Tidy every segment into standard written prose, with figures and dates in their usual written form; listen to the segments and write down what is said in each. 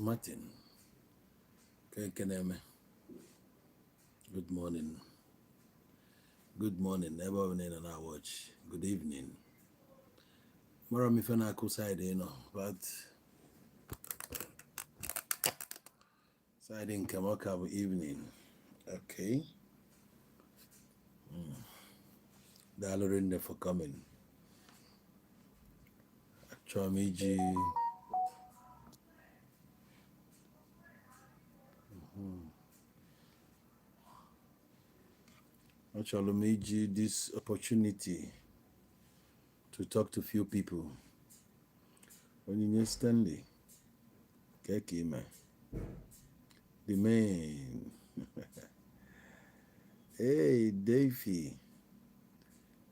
Martin, ke na-eme? Good morning. Good morning ebe ọ bụla ị nọ na watch. Good evening. Mara m ife na-akụ side ị nọ, but side nke m ọ ka bụ evening. Okay. Daalụ rinne for coming. Achọrọ m iji achọrọ m iji this opportunity to talk to few people. Onyinye Stanley, kee ka ime? The main. Hey, Davey.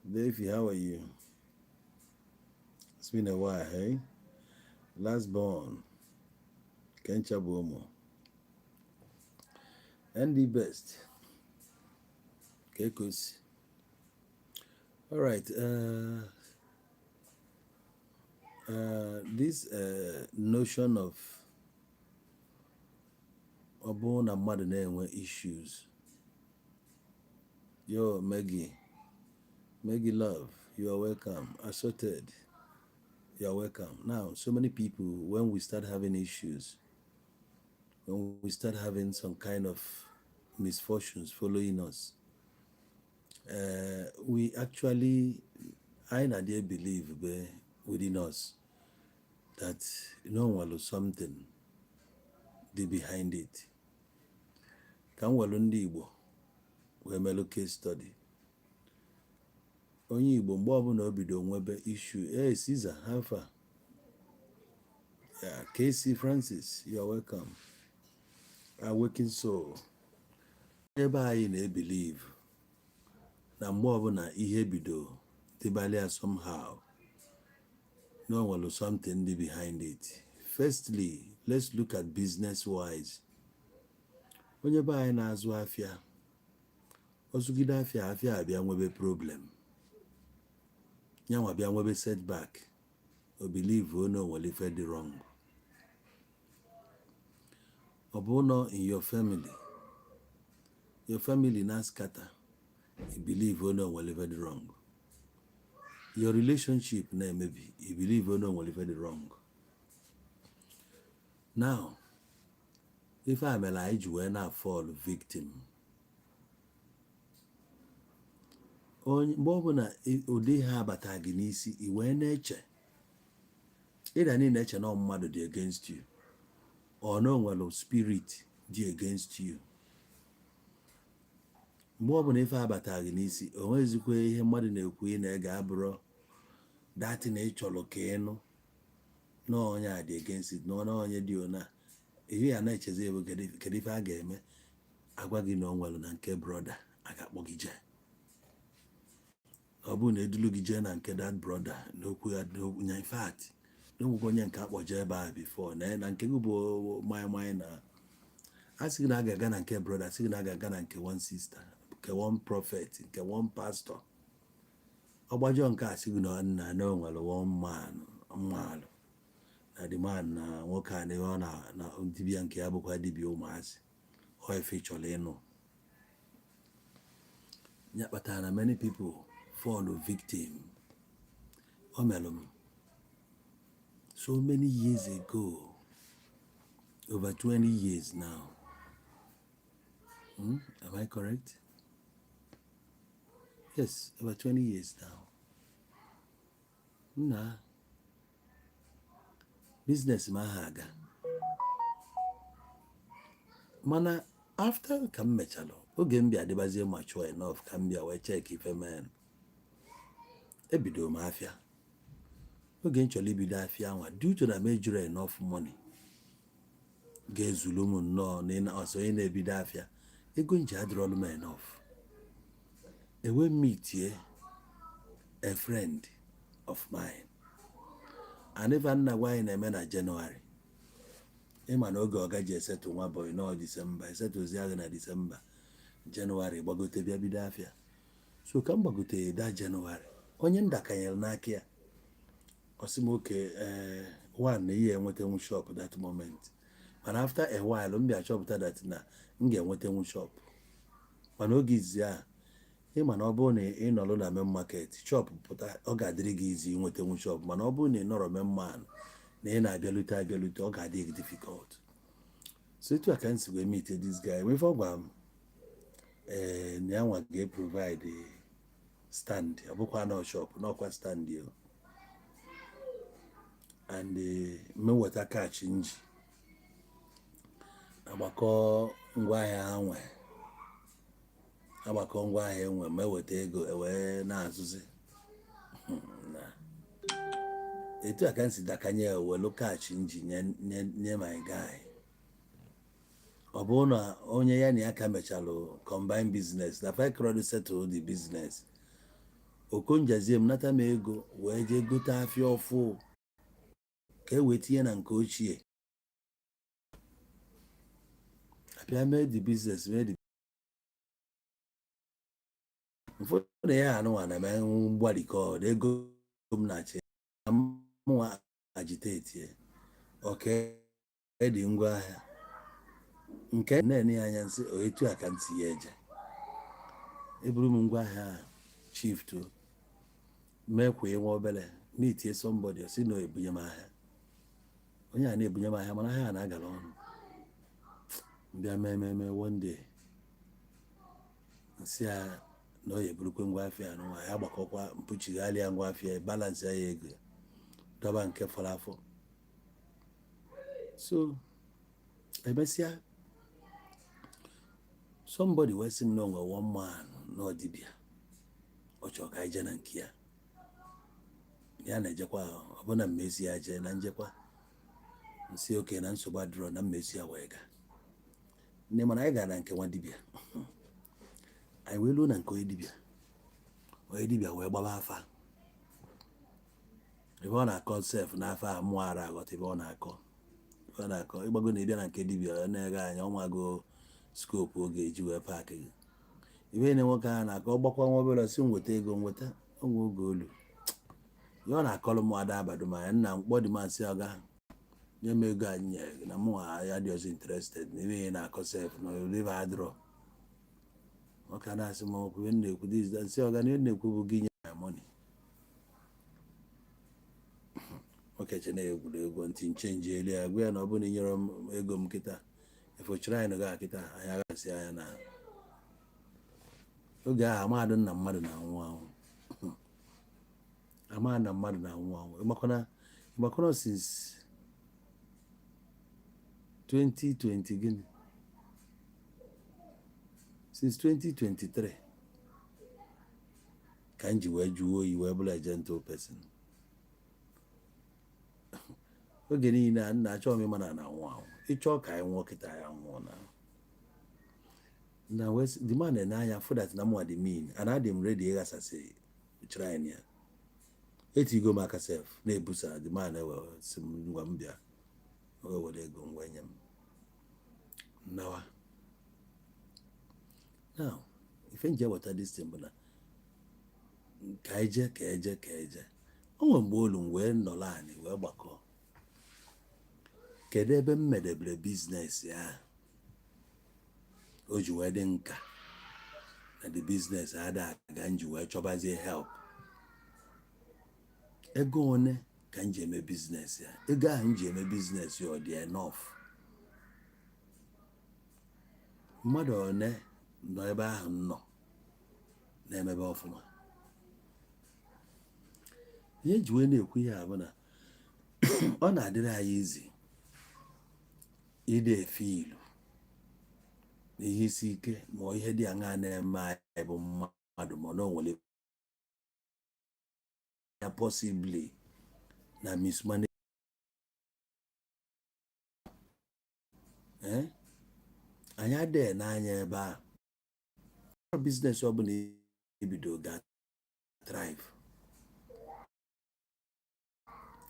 Davey, how are you? It's been a while, hey? Last born. Kencha Bomo. Andy Best. Kekosi. All right. This notion of ọ bụrụ na mmadụ na-enwe issues. Yo, Maggie. Maggie Love, you are welcome. Assorted, you are welcome. Now, so many people, when we start having issues, when we start having some kind of misfortunes following us, we actually, I na dey believe be within us that no one something dị behind it. Ka m welu ndị Igbo wee melụ case study. Onye Igbo mgbe ọbụla o bido nwebe issue, hey Caesar, how far? Yeah, KC Francis, you are welcome. Awakened Soul. Ebe anyị na-ebelieve na mgbe ọbụla ihe bido dịbalịa somehow, na o nwere something dị behind it. Firstly, let's look at business wise. Onye be anyị na-azụ afịa, ọ zụgide afịa, afịa abịa nwebe problem. Nyanwa bịa nwebe setback, o believe na o nwere ife dị wrong. Ọ bụ nọ in your family, your family na scatter, you believe na o nwere ife dị wrong. Your relationship na-emebi, you believe na o nwere ife dị wrong. Now, ife a mere anyị ji wee na fall victim. Onye mgbe ọbụla ụdị ha abata gị n'isi, i wee na-eche ịda niile eche na mmadụ dị against you or na o nwere spirit dị against you. Mgbe ọbụla ife abata gị n'isi, o nwezikwa ihe mmadụ na-ekwu ị na-ege abụrọ that na ị chọrọ ka ịnụ na onye a dị against it, na onye dị ona ihe ya na-echezi ebe kedu ife a ga-eme. Agwa gị na o nwere na nke brother a ga-akpọ gị jee. Ọ bụrụ na edulu gị jee na nke that brother n'okwu ya na, in fact, na onwekwa onye nke akpọje ebe a before na nke gị bụ manya manya na a sị gị na a ga-aga na nke brother, sị gị na a ga-aga na nke one sister, nke one prophet, nke one pastor. Ọgbajọ nke a sị gị na nna na o nwere one man mmalụ na the man na nwoke a na ọ na dibịa nke ya bụkwa dibịa ụmụazị ọ ife ị chọrọ ịnụ. Ya kpatara na many people fall victim. O melụ m so many years ago, over 20 years now. Am I correct? Yes, over 20 years now. Nna, business m aha aga, mana after ka m mechalụ, oge m bịa dịbazie mature enough ka m bịa wee check ife men, ebido m afịa. Oge m chọrọ ibido afịa anwa, due to na m ejiro enough money ga-ezulu m nnọọ na ọsọ onye na-ebido afịa, ego nji adịrọlụ m enough. Ewe meetie a friend of mine and ife nna gwa anyị na-eme na Jenụwarị. Ịma na oge ọga ji esetụ nwa boy nọọ Disemba, esetụzi agha na Disemba, Jenụwarị gbagote bịa bido afịa. So ka m gbagote da Jenụwarị, onye m dakanyere n'aka ya, ọ sị m oke ee one na ihe enwetanwu shop that moment. Mana after a while, m bịa chọpụta that na m ga-enwetanwu shop. Mana oge izizi a, ịma na ọ bụrụ na ị nọrọ na main market, shop pụta, ọ ga-adịrị gị izi inwetanwu shop. Mana ọ bụrụ na ị nọrọ main man, na ị na-abịalute abịalute, ọ ga-adị gị difficult. So etu a ka m si wee meet this guy. Ife ọ gwa m, ee, na ya nwa ga-provide stand. Ọ bụkwa na shop, n'ọkwa stand o, and m weta cash nji agbakọ ngwaahịa ha nwe, agbakọ ngwaahịa enwe, ma eweta ego ewee na-azụzi. Na etu a ka m si dakanye, welu cash nji nye nye my guy. Ọ bụrụ na onye ya na ya ka mechalụ combine business na five settle the business, okonjazie m nata m ego wee jee gote afịa ọfụ ka e wee tinye na nke ochie. Abịa mee the business, mee the mfụ na ya anụnwa na eme mgbarikọ na ego m na-achị na mụnwa agitate oke dị ngwa ahịa nke na-ene ya anya nsị. Etu a ka m si ya eje eburu m ngwa ahịa shift mee kwa nwa obere meetie somebody, si na ebunye m ahịa. Onye a na-ebunye m ahịa, mana ahịa a na-agala ọnụ. Mbịa mee mee mee, one day nsị ya na ọ ya eburukwe ngwa afịa anụnwa ya, gbakọkwa mpụchigharịa ngwa afịa, balance ya ego ya, dọba nke fọrọ afọ. So emesịa, somebody wee sị m na onwe one man na ọdịbịa, ọ chọrọ ka anyị jee na nke ya. Ya na-ejekwa ọbụna mmezi ya jee na njekwa nsị oke na nsogbu adịrọ na mmezi ya wee gaa nne. Mana anyị gara na nke nwa dibịa. Anyị wee luo na nke onye dibịa. Onye dibịa wee gbaba afa. Ebe ọ na-akọ sef n'afa a, mụọ ara aghọta ebe ọ na-akọ, ebe ọ na-akọ. Ịgbago na ịbịa na nke dibịa, ọ na-ege anya ọnwago scope ọ ga-eji wee pack gị. Ibe na nwoke ahụ na-akọ, ọ gbakwa nwa obere, sị m weta ego m weta onwe oge olu ihe ọ na-akọrọ m ada abado ma ya nna mkpọ dị masị ọga nye m ego a nyere gị na mụ ya dị ọzọ interested na ebe ihe na-akọ sef na olive adịrọ. Nwoke a na-asị m okwu, ihe m na-ekwu this that. Nsị ọga na ihe m na-ekwu bụ gị nye my money. Nwoke che na-egwuregwu ntị nchenji elu ya, gwa ya na ọ bụrụ na ị nyere m ego m kịta, efochiri anyị ga kịta anyị aghasị anya. Na oge ahụ, amadụ na mmadụ na-anwụ anwụ, amadụ na mmadụ na-anwụ anwụ. Ịmakwana since 2020, gịnị, since 2023 ka m ji wee jụọ oyi, wee bụrụ a gentle person. Oge niile a nna achọghị m ịma na na-anwụ anwụ. Ịchọọ ka anyị nwụọ kịta, ya nwụọ na wee the man na anya fụ that na mụ dị mean and adị m ready ịghasasị shrine ya. Etigo m aka sef na-ebusa the man, ewe si m ngwa, m bịa o were ego m wee nye m nawa. Now, ife nje weta this thing bụ na ka eje ka eje ka eje o nwere mgbe olu m wee nọrọ anị wee gbakọ, kedu ebe m medebere business ya o ji wee dị nka na the business ada aga, m ji wee chọbazie help? Ego one ka m ji eme business ya? Ego ahụ m ji eme business ya, ọ dị enough? Mmadụ one nọ ebe ahụ m nọ na-emebe ọfụma? Ihe eji wee na-ekwu ihe a bụ na ọ na-adịrị anyị izi ịdị efe ilu na ihe isi ike, ma ihe dị aṅaa na-eme anyị bụ mmadụ, ma na o nwere ya possibly na mismanage. Anyị adịghị n'anya ebe a. Business ọbụla ebido ga thrive,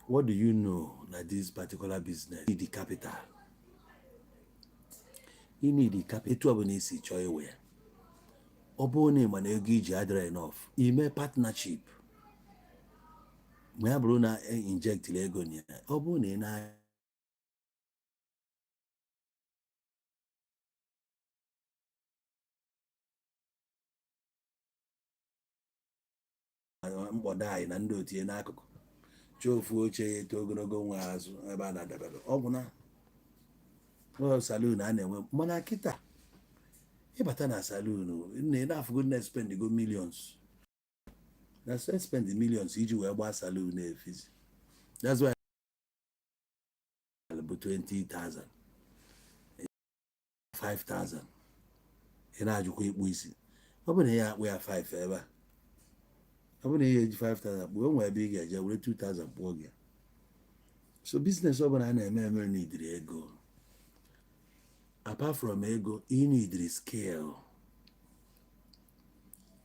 what do you know na this particular business need capital? You need capital. Etu ọbụla isi chọọ iwe ya, ọ bụrụ na ị ma na ego iji adịrọ enough, ime partnership. Ma ya bụrụ na injectịrị ego na ya, ọ bụrụ na ị na Mkpọdo anyị na ndị otu ya n'akụkụ, chọọ ofu oche ya eto ogologo nwe azụ ebe a na-adabere ọgwụ na saloon a na-enwe. Mana kịta, ịbata na saloon na ị na-afụgo na spend go millions, na spend millions iji wee gbaa saloon efizi. That's why bụ 20,000, 5,000. Ị na-ajụkwa ịkpụ isi, ọ bụ na ya akpụ ya 5 ebe a, ọ bụ na ihe eji 5,000 kpụọ, onwe ebe ị ga-eje were 2,000 kpụọ gị. So business ọbụla a na-eme eme n'idiri ego. Apart from ego, ị nidiri skill,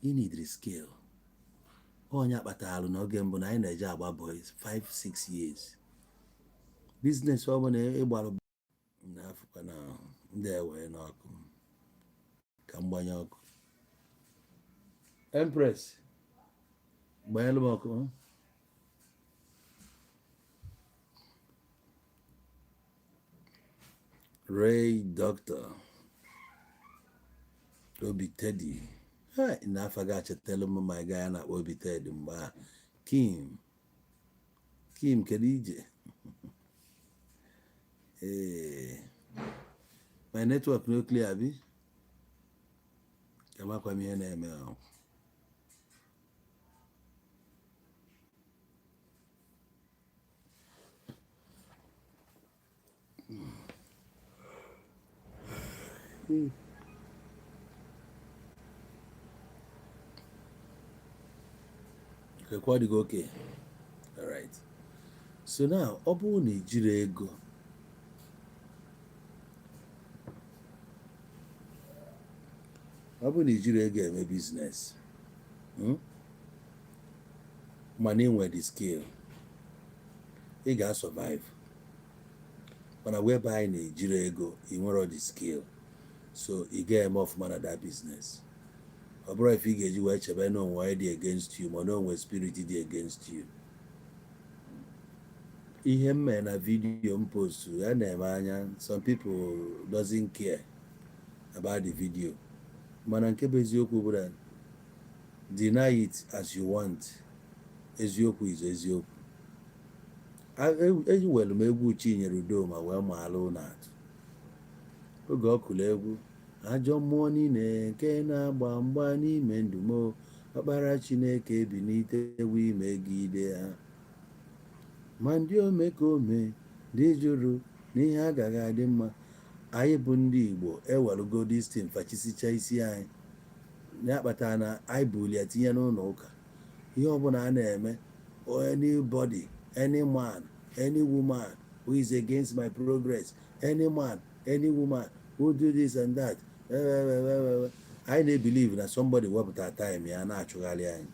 ị nidiri skill. Onye akpatalụ n'oge mbụ na anyị na-eje agba boys 5 6 years, business ọbụla ịgbarụ na-afụkwa na ndị ewee n'ọkụ ka mgbanye ọkụ. Empress, gbanyelụ m ọkụ. Ray Doctor Obi Teddy n'afọ ga-achetelu m ma ga ya na-akpọ Obi Teddy mgbe a. Kim Kim, kedu ije? Ee, my network no clear abi? Amakwa m ihe na-eme ahụ. Rekwa dịgo. Okay, alright. So now, ọ bụrụ na ijiri ego, ọ bụrụ na ijiri ego eme business, Mana ị nwere the skill, ị ga-survive. Mana whereby na ejiri ego, ị nwere the skill, so ị ga-eme ọfụma na that business. Ọ bụrụ ife ị ga-eji wee chebe na onwe dị against you, ma na onwe spirit dị against you. Ihe m mere na video m post ya na-eme anya, some people doesn't care about the video, mana nke bụ eziokwu bụ na deny it as you want, eziokwu is eziokwu. Ejiwelu m egwu Chinyere Udoma wee maalụ na atụ oge ọ kụrụ egwu ajọ mmụọ niile nke na-agba mgba n'ime ndụ m, ọkpara Chineke ebinitewo imegide ha, ma ndị omekome ndị jụrụ n'ihe agaghị adị mma. Anyị bụ ndị Igbo ewelugo this thing fachisicha isi anyị, ya kpatara na anyị buli ya tinye n'ụlọ ụka. Ihe ọbụla a na-eme, anybody, any man, any woman who is against my progress, any man, any woman who do this and that, anyị na-ebelieve na somebody wepụta time ya na-achụgharị anyị.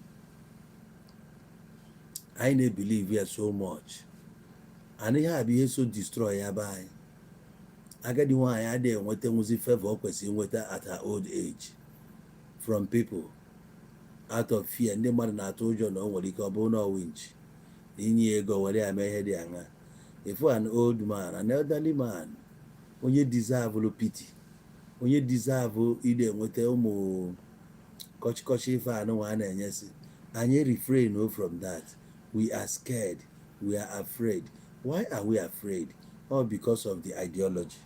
Anyị na-ebelieve ya so much, and ihe a bụ ihe so destroy ya be anyị. Agadi nwaanyị adịghị enweta nwuzi favor o kwesịrị inweta at her old age from people out of fear. Ndị mmadụ na-atụ ụjọ na o nwere ike ọ bụrụ na ọ winch na inye ya ego were ya mee ihe dị aṅa. If an old man, an elderly man, onye deserve pity, onye deserve ide enweta ụmụ kọchịkọchị ife anụnwa a na-enyesi anyị, refrain from that. We are scared, we are afraid. Why are we afraid? All because of the ideology,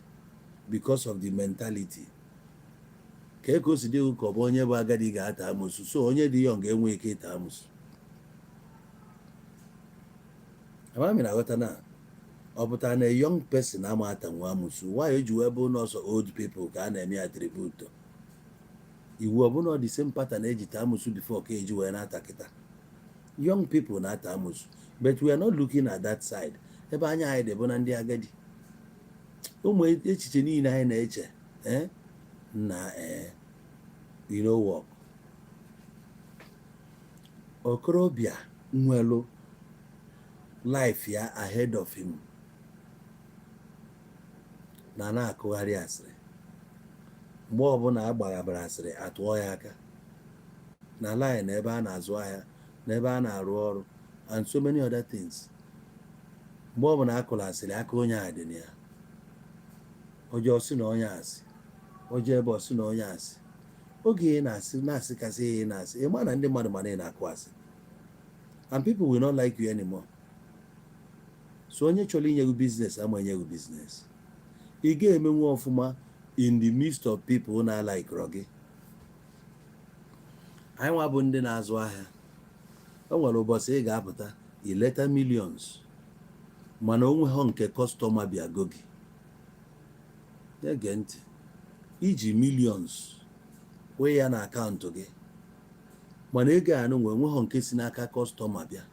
because of the mentality. Ka ka o si dị ka ọ bụ onye bụ agadi ga-ata amụsụ, so onye dị young ga-enwe ike ịta amụsụ. Amami na aghọta na ọ pụtara na young person ama atanwu amụsụ. Why eji wee bụ nọọsọ old people ka a na-eme attribute iwu? Ọ bụna the same pattern eji taa amụsụ before ka eji wee na-ata kịta. Young people na-ata amụsụ, but we are not looking at that side. Ebe anya anyị dị bụ na ndị agadi. Ụmụ echiche niile anyị na-eche na you know work. Okorobịa nwelu life ya ahead of him na na-akụgharị asịrị. Mgbe ọbụla a gbaghabara asịrị, atụọ ya aka na line ebe a na-azụ ahịa na ebe a na-arụ ọrụ and so many other things. Mgbe ọbụla a kụrụ asịrị, aka onye a dị na ya. Ọjọọ sị na onye asị ọjọọ, ebe ọ sị na onye asị. Oge ị na-asị, na-asịkasị ihe ị na-asị, ị ma na ndị mmadụ mana ị na-akụ asị. And people will not like you anymore. So onye chọrọ inye gị business ama enye gị business. Ị ga-emenwu ọfụma in the midst of people na-alikerọ gị. Anyị nwa bụ ndị na-azụ ahịa, o nwere ụbọchị ị ga-apụta ileta millions, mana o nweghọ nke customer bịa go gị. Na-ege ntị, iji millions kwee ya na akaụntụ gị, mana ego a nwe nweghọ nke si n'aka customer bịa.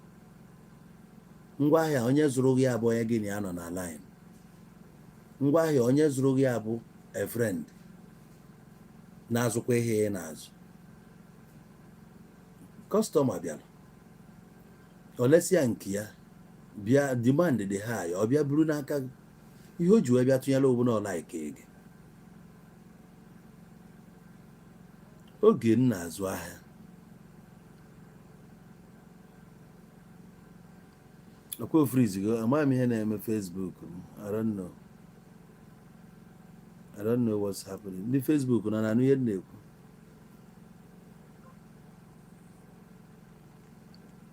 Ngwaahịa onye zụrụ gị abụ onye gị na ya nọ na line. Ngwaahịa onye zụrụ gị abụ a friend na-azụkwa ihe ị na-azụ. Customer bịara olesịa nke ya bịa, demand dị high, ọ bịa buru n'aka gị. Ihe o ji wee bịa tụnyere obu na ọ like gị. Oge m na-azụ ahịa, ọkwa freeze go. Amaghị m ihe na-eme Facebook m. I don't know, I don't know what's happening. Ndị Facebook nọ na-anụ ihe m na-ekwu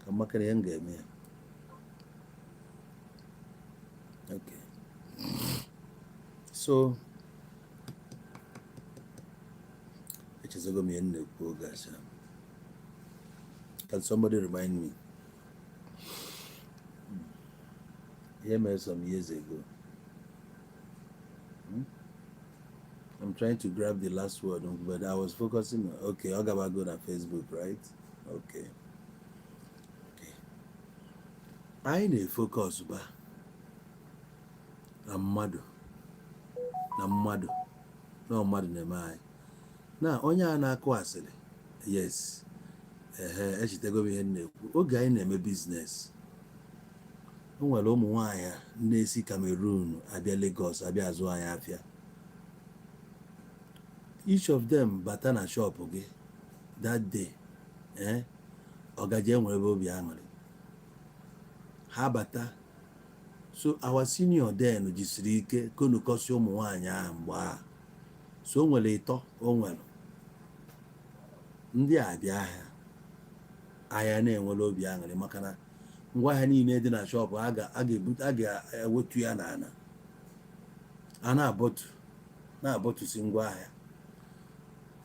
ka maka na ihe m ga-eme ya. Okay, so echezogo m ihe m na-ekwu oge a sha. Can somebody remind me ihe mere some years ago? I'm trying to grab the last word, but I was focusing on, okay, ọ gabago na Facebook, right? Okay. Anyị na-efocus ba na mmadụ na mmadụ na mmadụ na-eme anyị na onye a na-akụ asịrị. Yes, ehe, echetego m ihe m na-ekwu. Oge anyị na-eme business, o nwere ụmụ nwaanyị na-esi Cameroon abịa Lagos abịa azụ anyị afịa. Each of them bata na shop gị that day, ọ gaje enwere ebe obi aṅụrị ha bata. So our senior then jisiri ike konukọsi ụmụ nwaanyị ahụ mgbe ahụ. So o nwere ịtọ, o nwere ndị a bịa ahịa, ahịa na-enwere obi aṅụrị, maka na ngwaahịa niile dị na shop a ga-ewetu ya n'ala, a na-abọtu na-abọtusi ngwaahịa.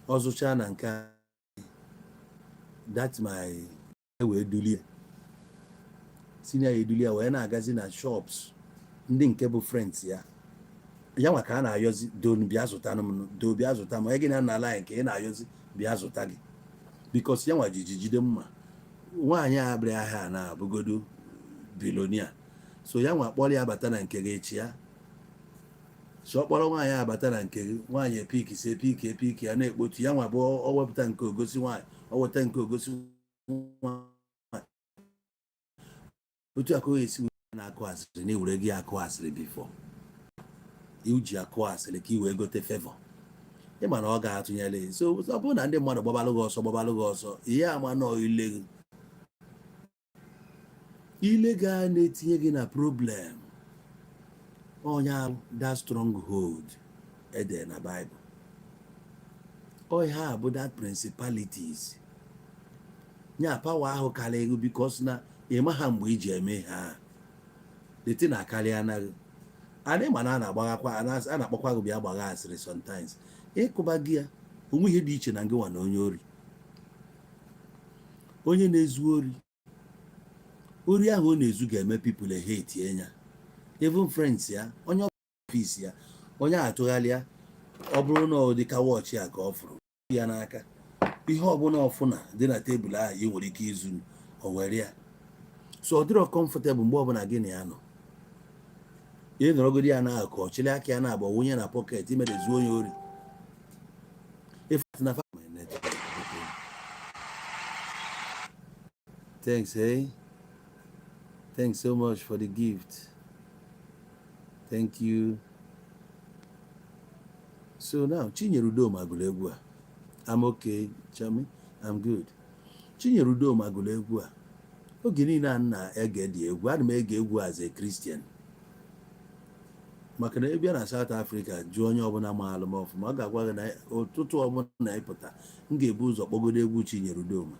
Ọ zụchaa na nke that my wee dulie senior ya, edulie wee na-agazi na shops ndị nke bụ friends ya. Ya nwa ka a na-ayọzi, "Don, bịa zụta m, do, bịa zụta m." Onye gị na nna line ka ị na-ayọzi bịa zụta gị, because ya nwa jiji jide mma. Nwaanyị a bịara ahịa na-abụgodo billionaire, so ya nwa kpọrọ ya bata na nke gị echi ya. So ọ kpọrọ nwaanyị abata na nke gị, nwaanyị epiki si epiki epiki ya na-ekpotu. Ya nwa bụ ọ wepụta nke ogosi nwaanyị, ọ weta nke ogosi nwaanyị. Otu aka o esi na-akụ asịrị na ewere gị akụ asịrị before iji akụ asịrị ka ị wee gote favor. Ịma na ọ ga-atụnyere. So ọ bụrụ na ndị mmadụ gbabalụ gị ọsọ, gbabalụ gị ọsọ, ihe ama nọ ile gị, ile ga na-etinye gị na problem. Onye ahụ, that stronghold ede na Bible, ọ ihe a bụ that principalities nya power ahụ karịrị, because na ịma ha mgbe iji eme ha the na akarịa anaghị anyị. Ma na a na-agbaghakwa, a na-akpọkwa gị bịa gbagha asịrị. Sometimes ịkụba gị ya onwe ihe dị iche na ngị nwa na onye ori, onye na-ezu ori. Ori ahụ ọ na-ezu ga-eme people hate ya, even friends ya, onye office ya, onye atụgharịa. Ọ bụrụ na ọ dị ka watch a ka ọ fụrụ ya n'aka, ihe ọbụla ọfụna dị na tebụl ahụ ị nwere ike izu, o were ya. So ọ dịrọ comfortable mgbe ọbụla gị na ya nọ. Ị nọrọgodi ya n'akụ, ọ chịrị aka ya na-agba wunye na pocket, imerezuo onye ori. If na my network. Okay. Thanks, hey. Thanks so much for the gift. Thank you. So now, Chinyere Udoma gụrụ egwu a. I'm okay, Chami. I'm good. Chinyere Udoma gụrụ egwu a. Oge niile a na-ege dị egwu, ana m ege egwu as a Christian. Maka na ị na South Africa, jụọ onye ọbụla ma alụ m ọfụma, ọ ga-agwa gị na ụtụtụ ọbụla ịpụta, m ga-ebu ụzọ kpọgodo egwu Chinyere Udoma.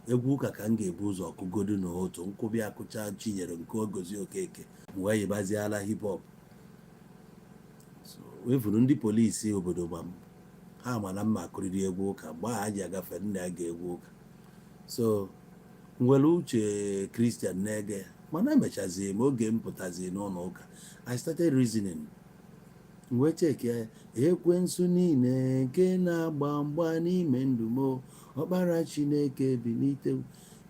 Egwu ụka ka m ga-ebu ụzọ kụgodu n'otu nkwụbịa akụcha Chinyere nke Ogozi Okeke, m wee yibaziala hip hop. So wefuru ndị polisi obodo gba m, ha ma na mma akụrịrị egwu ụka mgbe ahụ ha ji agafe nna ya ga-egwu ụka. So nwere uche Christian na-ege, mana emechazie m oge m pụtazi n'ụlọ ụka, I started reasoning, m wee check ya, ekwensu niile nke na-agba mgba n'ime ndụ m, ọkpara Chineke bilite.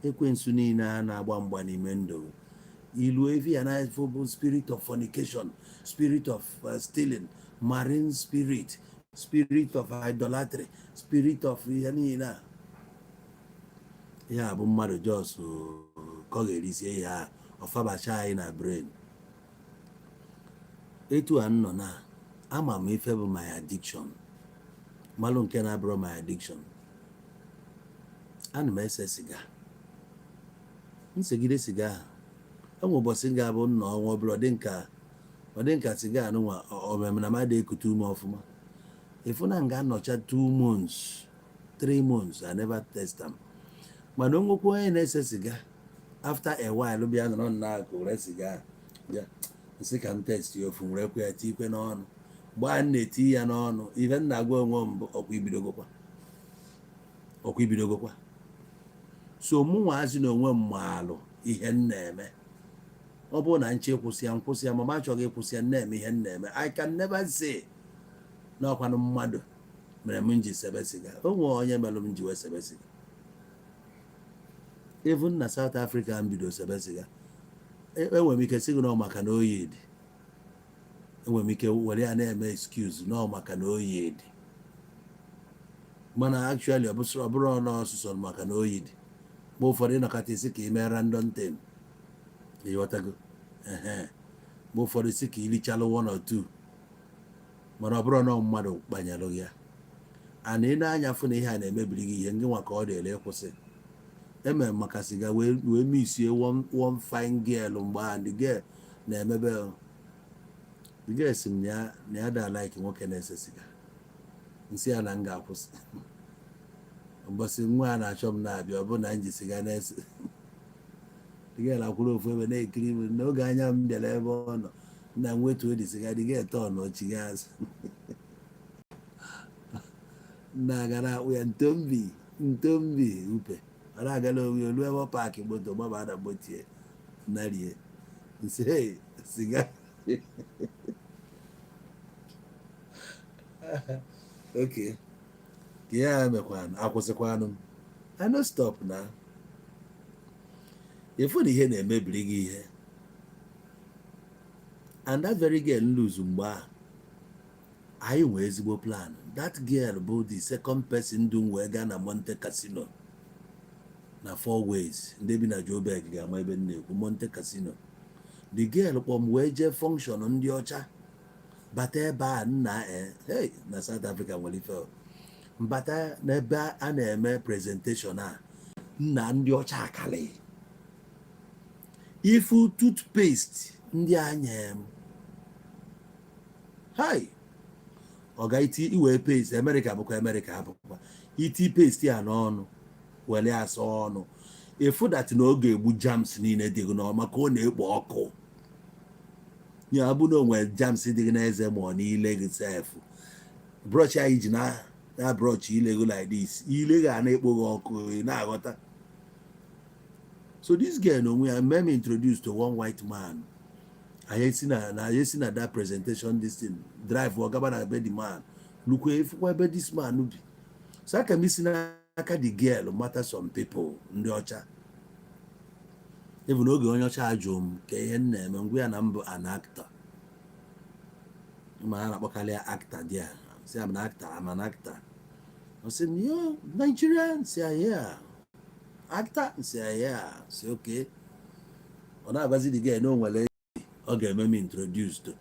Ekwensu niile a na-agba mgba n'ime ndụ, ilu evi ya na bụ spirit of fornication, spirit of stealing, marine spirit, spirit of idolatry, spirit of ihe niile a. Ya bụ mmadụ just ka ọ ga-erisie ihe a ọfabacha anyị na brain. Etu a m nọ na ama m ife bụ my addiction, malụ nke na-abụrụ my addiction. Ana m ese siga, nsegide siga ahụ. Enwe ụbọchị m ga-abụ nna ọnwa ọbụla, ọ dị nka siga anụnwa omeme na mmadụ ekute ume ọfụma. Ịfụ na nga anọcha 2 months, 3 months, I never test am. Mana o nwekwa onye na-ese siga, after a while bịa nọrọ n'akụ were siga bịa nsị ka m test ya ofu, were kwe ya tikwe n'ọnụ. Mgbe a na-eti ya n'ọnụ, ife m na-agwa onwe m bụ ọkwa ibidogokwa, ọkwa ibidogokwa. So mụ nwaazị na onwe m maalụ ihe m na-eme. Ọ bụrụ na nche kwụsị ya, nkwụsị ya. Ma m achọghị ịkwụsị ya, na-eme ihe m na-eme. I can never say na ọkwanụ mmadụ mere m ji sebe siga. O nwere onye mere m ji wee sebe siga. Even na South Africa m bido sebe siga, enwere m ike sị gị na ọ maka na oyi dị. Enwere m ike were ya na-eme excuse na ọ maka na oyi dị, mana actually ọ bụrụ ọnụ ọsụsọ maka na oyi dị. Mgbe ụfọdụ ịnọkọta isi ka ime random thing, ịghọtago? Ehe, mgbe ụfọdụ si ka ilichalụ one or two, mana ọ bụrụ na mmadụ kpanyelụ ya ana ị na-anya fụ na ihe a na-emebiri gị ihe, ngị nwa ka ọ dịrị ịkwụsị. Emere maka siga wee missie one fine girl. Mgbe ahụ the girl na-emebe, the girl si m na ya da like nwoke na-ese siga. Nsị ya na m ga-akwụsị. Mbọsị nwa a na-achọ m na-abịa, ọ bụ na m ji siga na-ese, the girl akwụrụ ofu ebe na-ekiri m. N'oge anya m bịara ebe ọ nọ na m wetuo the siga, the girl tọn ochiga azụ na-aga na-akpụ ya ntombi ntombi upe. Ọ na-agala onwe olu ebe ọ park moto, gbaba na motie narie nsị, "Hey, siga." Okay, ka ya mekwanụ, akwụsịkwanụ m. I no stop. Na ịfụ na ihe na-emebiri gị ihe. And that very girl lose mgbe ahụ, anyị nwee ezigbo plan. That girl bụ the second person dum wee gaa na Monte Casino na Four Ways. Ndị bi na Joburg ga-ama ebe m na-ekwu Monte Casino. The girl kpọ m wee jee function ndị ọcha bata ebe a nna, hey, na South Africa nwere ife o. Mbata n'ebe a na-eme presentation a nna, ndị ọcha akali ifu toothpaste ndị a nye m. Hai, ọ ga iti iwee paste Amerịka, bụkwa Amerịka, bụkwa iti paste ya n'ọnụ were asa ọnụ, ịfụ that na ọ ga-egbu germs niile dị gị n'ọnụ, maka ọ na-ekpo ọkụ. Ya bụ na o nwere germs dị gị n'eze ma ọ n'ile gị sef, brush anyị ji na brush ile gị like this, ile ga na-ekpo gị ọkụ. Ị na-aghọta? So this girl n'onwe ya mee m introduce to one white man. Anyị si na that presentation, this thing, drive ọ gaba na be the man, lukwe ifukwa ebe this man bi. So aka m isi n'aka the girl mata some people ndị ọcha. Even oge onye ọcha jụrụ m ka ihe m na-eme, ngwa ya na m bụ an actor. Ma a na-akpọkarị ya actor there. Sị I'm an actor, I'm an actor. Ọ sị m, "Yo, Nigerian?" Sị ya, "Yeah." "Actor?" Sị ya, "Yeah." Sị okay. Ọ na-agwazi the girl na o nwere ọ ga-eme m introduce to,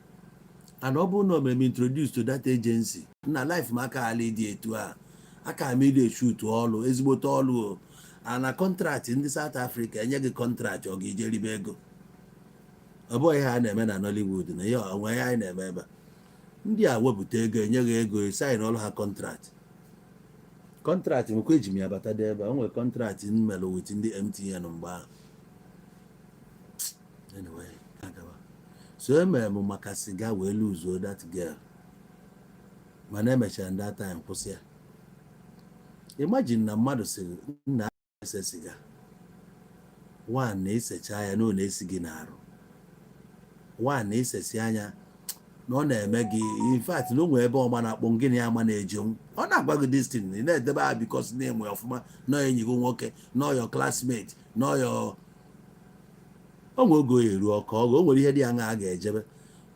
and ọ bụrụ na o mere m introduce to that agency, na life m aka ala ịdị etu a, aka m ịdị eshutu ọlụ, ezigbote ọlụ o. Ana contract ndị South Africa enye gị contract, ọ ga-eje ribe ego. Ọ bụghị ihe a na-eme na Nollywood na ihe onwe ihe anyị na-eme ebe a. Ndị a wepụta ego, enye gị ego, sign ọrụ ha contract. Contract m kwa eji m ya bata dị ebe a. O nwere contract m mere with ndị MTN mgbe ahụ. Anyway, agawa. So emere m maka siga wee lose that girl, mana emechara that time kwụsị ya. Imagine na mmadụ sịrị nna ese siga one na-esecha ya na ọ na-esi gị n'arụ, one na-esesi anya na ọ na-eme gị. In fact, na o nwere ebe ọma na-akpọ gịnị ama na-ejenwu, ọ na-agwa gị this thing, ị na-edebe ha because na-enwe ọfụma na enyi gị nwoke, na your classmate, na your o nwere oge o eru ọka ọgụ, o nwere ihe dị aṅa a ga-ejebe,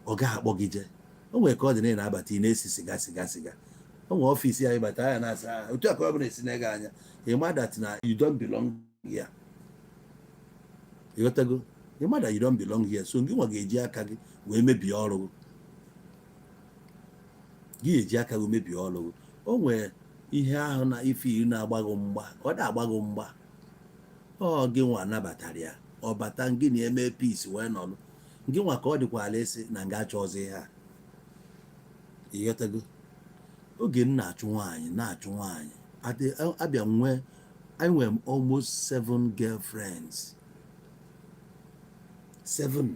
ọ gaghị akpọ gị jee. O nwere ka ọ dị na ị na-abata, ị na-esi siga, siga, siga. O nwere office anyị bata anya na-asa ahụ otu a ka ọ bụla esi na-ege anya, ị ma that na you don't belong here. Ịghọtago? Ị ma that you don't belong here. So gị nwa ga-eji aka gị wee mebie ọrụ gị. Gị ga-eji aka gị mebie ọrụ gị. O nwere ihe ahụ na ife iri na-agba gị mgba, ọ na-agba gị mgba. Ọ gị nwa nabatara ya, ọ bata, gị na-eme peace wee nọrọ. Gị nwa ka ọ dịkwala esi na nga achọ ọzọ ihe a. Ịghọtago? Oge m na-achụ nwaanyị, na-achụ nwaanyị, abịa nwee, enwere m almost seven girlfriends, seven.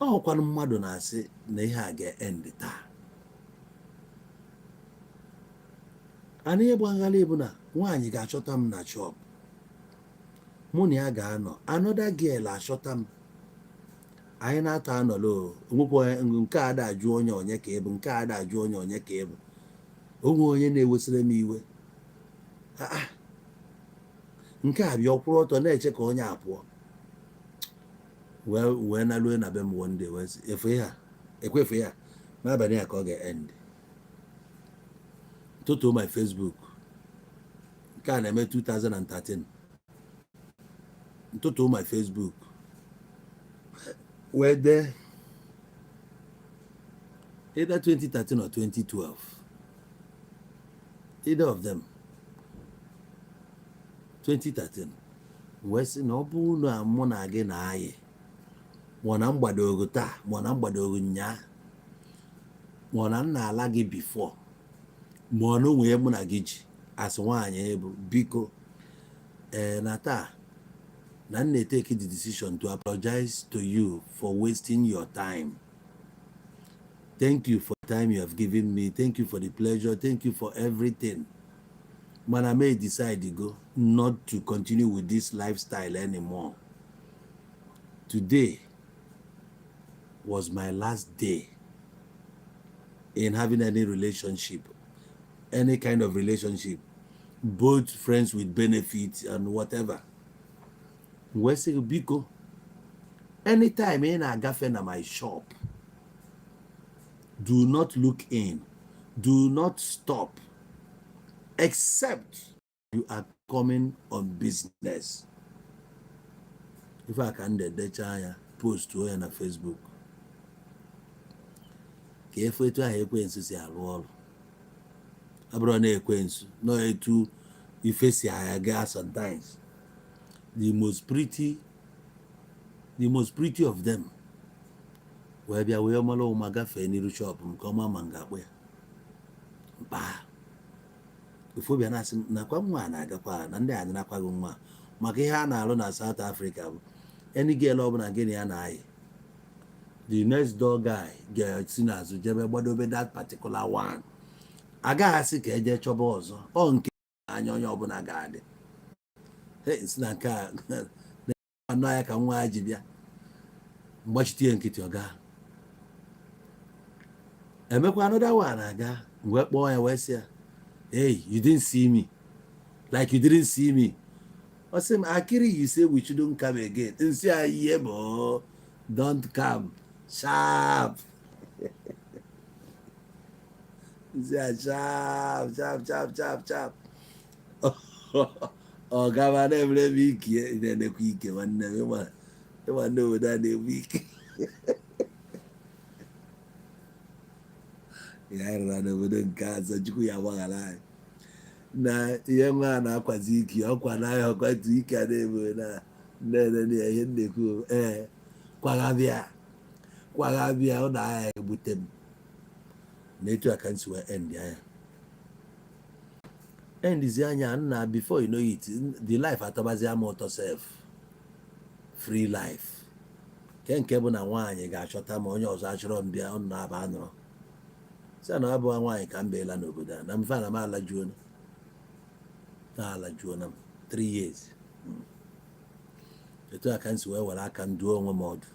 Ọ hụkwanụ mmadụ na-asị na ihe a ga-end taa. Ana ihe gbagharị bụ na nwaanyị ga-achọta m na shop, mụ na ya ga-anọ, another girl achọta m, anyị na-atọ anọrọ. Onwekwa nke a da-ajụ onye onye ka ịbụ, nke a da-ajụ onye onye ka ịbụ. Onwe onye na-ewesịrị m iwe. Ah, nke a bịa, ọkwụrụ ọtọ na-eche ka onye a pụọ wee wee nalue na be m. One day wee sị, efe ya ekwefe ya n'abalị a ka ọ ga-end tụtụ my Facebook. Nke a na-eme 2013. Ntụtụ my Facebook wee dee either 2013 or 2012, either of them, 2013, wee sị na ọ bụrụ na mụ na gị na-ayị, ma na mgbadogo taa, ma na mgbadogo nyaa, ma na m na-ala gị before, ma ọ na onwe ya mụ na gị ji asị nwaanyị bụ, biko, ee, na taa na m na-etake the decision to apologize to you for wasting your time. Thank you for the time you have given me. Thank you for the pleasure. Thank you for everything. Mana may decide to go not to continue with this lifestyle anymore. Today was my last day in having any relationship, any kind of relationship, both friends with benefits and whatever. Wee sị gị, biko, anytime ị na-agafe na my shop, do not look in, do not stop, except you are coming on business. Ife a ka m dedecha ya, postuo ya na Facebook ka efu etu ahụ ekwensu si arụ ọrụ. Ọ bụrụ na ekwensu nọ etu ife si aga, sometimes the most pretty of them wee bịa wee mara ụma gafee n'iru shop m ka ọma ma m ga-akpụ ya mkpa. Ofu bịa na-asị m nakwa nwa a na-agakwa na ndị a nakwaghị nwa maka ihe a na-alụ na South Africa bụ any girl ọbụla gị na ya na-ayị, the next door guy ga-esi n'azụ jebe gbadobe that particular one. Agaghị asị ka eje chọba ọzọ. Ọ nke anya onye ọbụla ga-adị. Hey, si na nke a anụ anya ka nwa ya ji bịa mgbachite ya nkịtị. Ọ gaa emekwa another one aga wee kpọọ ya wee sị ya, "Hey, you didn't see me, like you didn't see me." Ọ sị m, "Akiri, you say we shouldn't come again." Nsị a ihe bụ don't come sharp. Nsị a sharp, sharp, sharp, sharp, sharp. Ọ gaba na-emere m ike na-enekwa ike. Nwanne m, ịma ndị obodo a na-egbu ike ya rụra n'obodo nke azọ. Chukwu ya gbaghara anyị na ihe nwa a na-akwazi ike ọkwa n'ahịa ọkwatu ike a na-eme na nne ya ihe nnekwu. Ee, kwaghabịa, kwaghabịa, ụlọ ahịa egbute m na etu a ka m si wee end ya. Endizi anya nna, before you know it, the life atọbazi ama ụtọ sef. Free life nke bụ na nwaanyị ga-achọta ma onye ọzọ achọrọ m bịa, ọnụ na-aba anọrọ si na ọ bụ nwaanyị ka m beela n'obodo a na mfe na m alajuo na alajuo na m 3 years. Etu a ka m si wee were aka m duo onwe m ọdụ.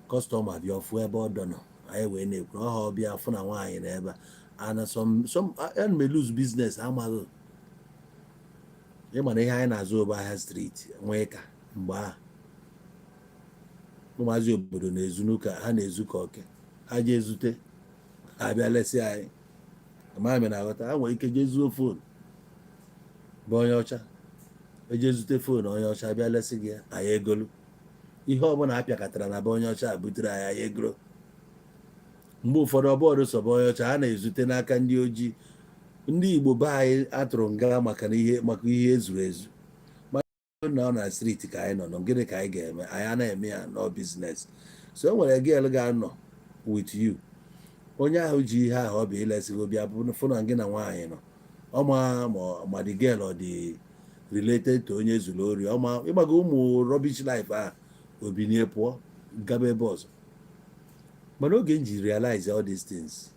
Customer bịa, ọfụ ebe ọ dọ nọ, anyị wee na-ekwu ọha ọbịa fụ na nwaanyị na ebe a ana some ana m lose business. Amaghị ịma na ihe anyị na-azụ bụ ahịa street nwee ka mgbe ahụ ụmụazị obodo na-ezu n'ụka, ha na-ezu ka oke ha jee zute, ha bịa lesị anyị. Amaghị m na aghọta. Ha nwere ike jee zuo phone bụ onye ọcha, eje zute phone onye ọcha, bịa lesị gị ya, anyị egolu ihe ọbụla a pịakọtara na be onye ọcha butere anyị, anyị egoro. Mgbe ụfọdụ ọbọọdụ sọ bụ onye ọcha ha na-ezute n'aka ndị ojii, ndị Igbo be anyị atụrụ nga maka na ihe, maka ihe ezuru ezu. Mana na ọ na street ka anyị nọ nọ, gịnị ka anyị ga-eme? Anyị anaghị eme ya nọ business. So o nwere girl ga-anọ with you, onye ahụ ji ihe ahụ ọ bụ ilesigo bịa fụ na gị na nwaanyị nọ ọma, ma the girl ọ dị related to onye zuru ori ọma, ịgbago ụmụ rubbish life a, obinie pụọ gaba ebe ọzọ. Mana oge m ji realize all these things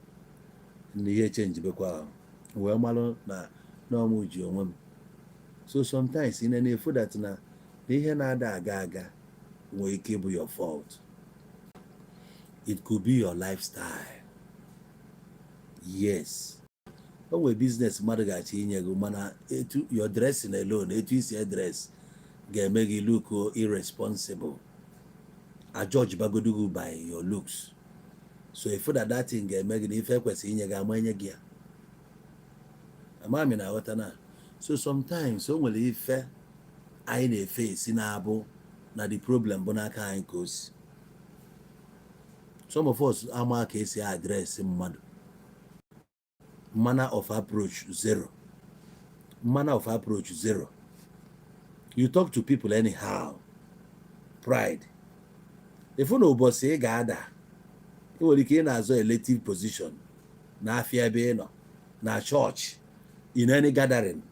na ihe change bekwa, wee malụ na n'ọmụ ji onwe m. So sometimes ị na-efu that na ihe na-ada aga aga nwere ike ịbụ your fault. It could be your lifestyle. Yes, o nwere business mmadụ ga-achọ inye gị, mana etu your dressing alone, etu isi dress ga-eme gị look irresponsible. A judge bagodu gị by your looks. So if that that thing ga-eme gị na ife ekwesịrị inye gị, ama enye gị ya. Amami na aghọta na so sometimes o nwere ife anyị na-efe esi na-abụ na the problem bụ n'aka anyị ka o si. Some of us ama ka esi address mmadụ, manner of approach zero, manner of approach zero. You talk to people anyhow, pride. Ịfụ na ụbọchị ị ga-ada, ị nwere ike ị na-azọ elective position n'afịa ebe ị nọ na chọọchị, in any gathering,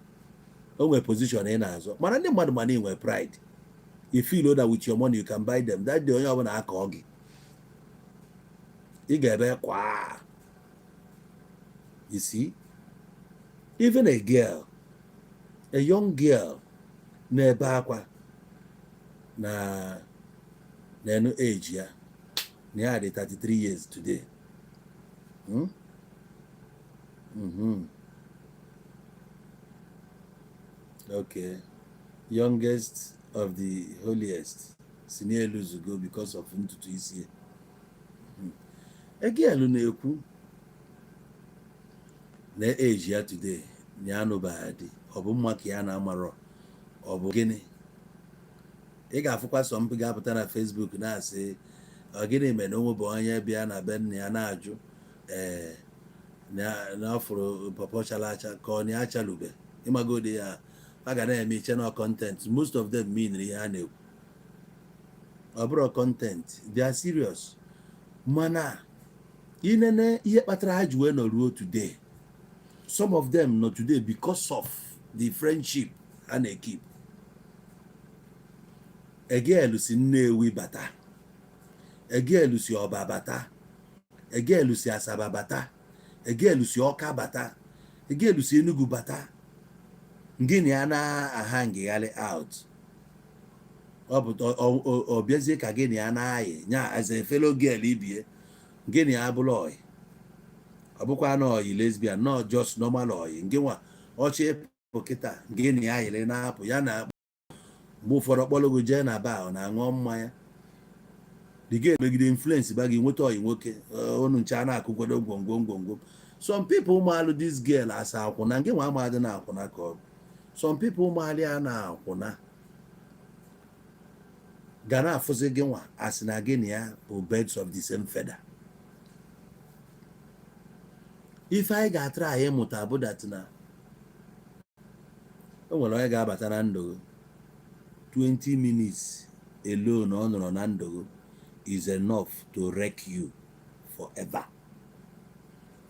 o nwere position ị na-azọ, mana ndị mmadụ, mana ị nwere pride, you feel that with your money you can buy them. That day, onye ọbụla akọ gị, ị ga-ebe kwa. You see, even a girl, a young girl na-ebe akwa na n'enu age ya, na ya dị 33 years today. Hmm? Okay. Youngest of the holiest si n'elu zugo because of ntutu isi ya. A girl na-ekwu na age ya today, na ya anụbeghị di. Ọ bụ mma ka ya na-amarọ, ọ bụ gịnị? Ị ga-afụkwa sọ mpụ ga-apụta na Facebook na-asị, ọ gịnị mere na onwe bụ onye bịa na be nna ya na-ajụ ee na ọ fụrụ pọpọ chara acha ka ọ na ya achalube. Ịmagodi ya, a ga na-eme iche na content. Most of them mean ihe ha na-ekwu, ọ bụrụ content, they are serious. Mana inene ihe kpatara ha ji wee nọ ruo today, some of them nọ today because of the friendship ha na-ekip. A girl si Nnewi bata, a girl si Ọba bata, a girl si Asaba bata, a girl si Ọka bata, a girl si Enugu bata, gịnị ya na-aha ngịgharị out, ọ bụ ọ bịazie ka gịnị ya na-ayị nya as a fellow girl ibie, gịnị ya bụrụ ọyị. Ọ bụkwa na ọyị lesbian, not just normal ọyị. Nke nwa ọchị ịpụ kịta, gịnị ya yiri na-apụ ya na mgbe ụfọdụ kpọrọ gị jee na bar, ọ na-aṅụọ mmanya, the girl megide influence ba gị nweta ọyị nwoke, unu nche a na-akụkwado gwongwo ngwongwo. Some people maalụ this girl asa akwụna, nke nwa amadị na akwụna ka ọ bụ. Some people maalụ ya na akwụna ga na-afụzi gị nwa asị na gị na ya bụ birds of the same feather. Ife anyị ga-atara anyị ịmụta bụ that na o nwere onye ga-abata na ndụ gị, 20 minutes alone ọ nọrọ na ndụ gị is enough to wreck you forever.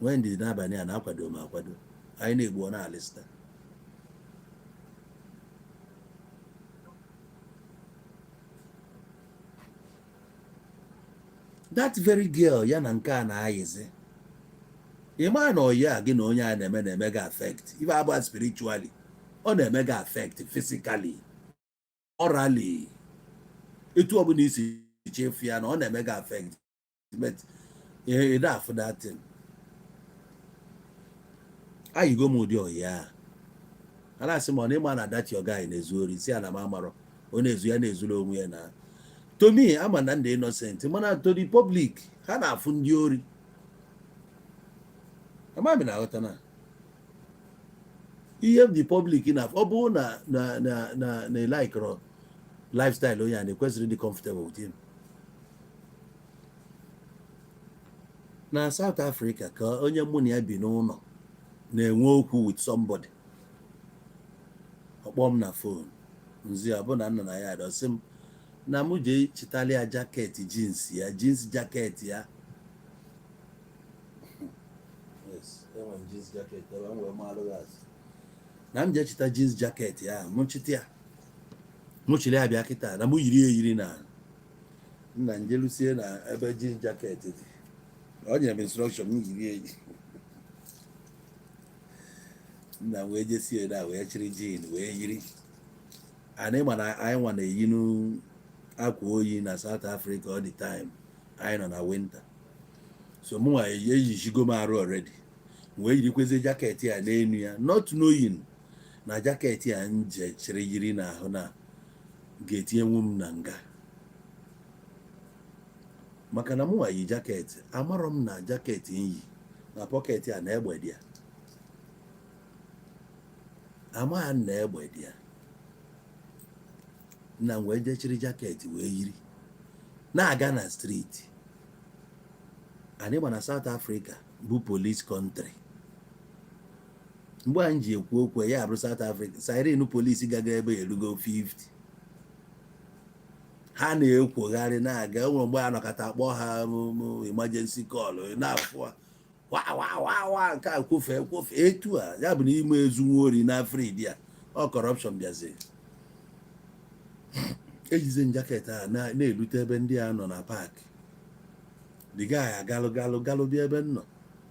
When dị n'abalị a na-akwado m akwado, Anyị na-egbu, ọ na-alịsịta. That very girl ya na nke a na-ayịzi, ị maa na ọyị a gị na onye a na-eme gị affect. Ife abụọ spiritually, ọ na-eme gị affect physically, morally, etu ọbụla isi chefu ya na ọ na-eme gị affect, but ị da afụ that thing. Ayigo m ụdị ọyị a, a na-asị m, ọ na ịma na that your guy na-ezu ori, si ya na m amarọ. Ọ na-ezu, ya na-ezuru onwe ya. Na to me, ama na ndị innocent, mana to the public, ha na-afụ ndị ori. Amami na aghọta na ihe the public na ọ bụrụ na na lifestyle onye a na-ekwesịrị ịdị comfortable with him. Na South Africa, ka onye mụ na ya bi n'ụlọ na-enwe okwu with somebody, ọkpọ m na phone, nzi ọ bụ na nna na ya adọsị m na mụ jee chịtali ya jacket jeans ya, jeans jacket ya. Yes, enwere m jeans jacket ebe m wee malụ gị asị na m jee chịta jeans jacket ya. Mụ chịta ya, mụ chịrị ya bịa kịta na mụ yiri eyiri. Na nna njelusie na ebe jeans jacket dị, ọ nyere m instruction m yiri eyi. Nna m wee jesie na wee chịrị jean wee yiri. Anyị ma na anyị nwa na-eyinu akwa oyi na South Africa all the time. Anyị nọ na winter, so mụ nwa eyichigo m arụ already, wee yirikwezie jacket ya n'enu ya, not knowing na jacket ya nje chịrị yiri n'ahụ na ga-etinyenwu m na nga, maka na mụnwa yi jacket, amarọ m na jacket m yi na pocket a na egbe dị ya. Amaghị m na egbe dị ya. Nna m wee jechiri jacket wee yiri na-aga na street. Anyị ma na South Africa bụ police country. Mgbe anyị ji ekwu okwu ya bụrụ South Africa, siren police gaga ebe erugo 50, ha na-ekwogharị na-aga. Enwere mgbe a nọkọta akpọ ha emergency call na-afụ wa wa wa wa, nke a kwụfe kwụfe etu a. Ya bụ na ime ezu ori na Afrịka a, ọ corruption bịazi ejize jacket a na-erute ebe ndị a nọ na park. The guy agalụ galụ galụ bịa ebe m nọ,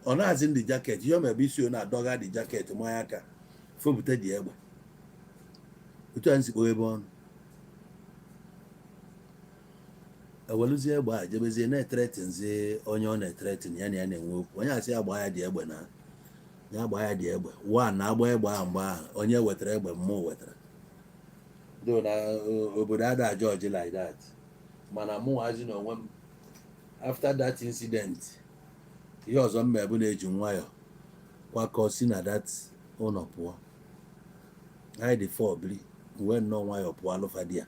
ọ na-azị ndị jacket ihe ọ mebe isi, ọ na-adọga dị jacket manya aka fopụta dị egbe. Otu anyị si kpọọ ebe ọnụ, eweluzie egbe a jebezie na-ethreatenzi onye ọ na-ethreaten ya na ya na-enwe okwu. Onye asị ya gbaa ya dị egbe, na ya gbaa ya dị egbe wa na-agba egbe ahụ. Mgbe ahụ onye wetara egbe mmụọ wetara do na obodo ada judge like that. Mana mụnwazi na onwe m, after that incident, ihe ọzọ mma bụ na-eji nwayọ kwakọ si na that ụlọ pụọ. Anyị dị fọ biri, wee nnọọ nwayọ pụọ alụfa di ya,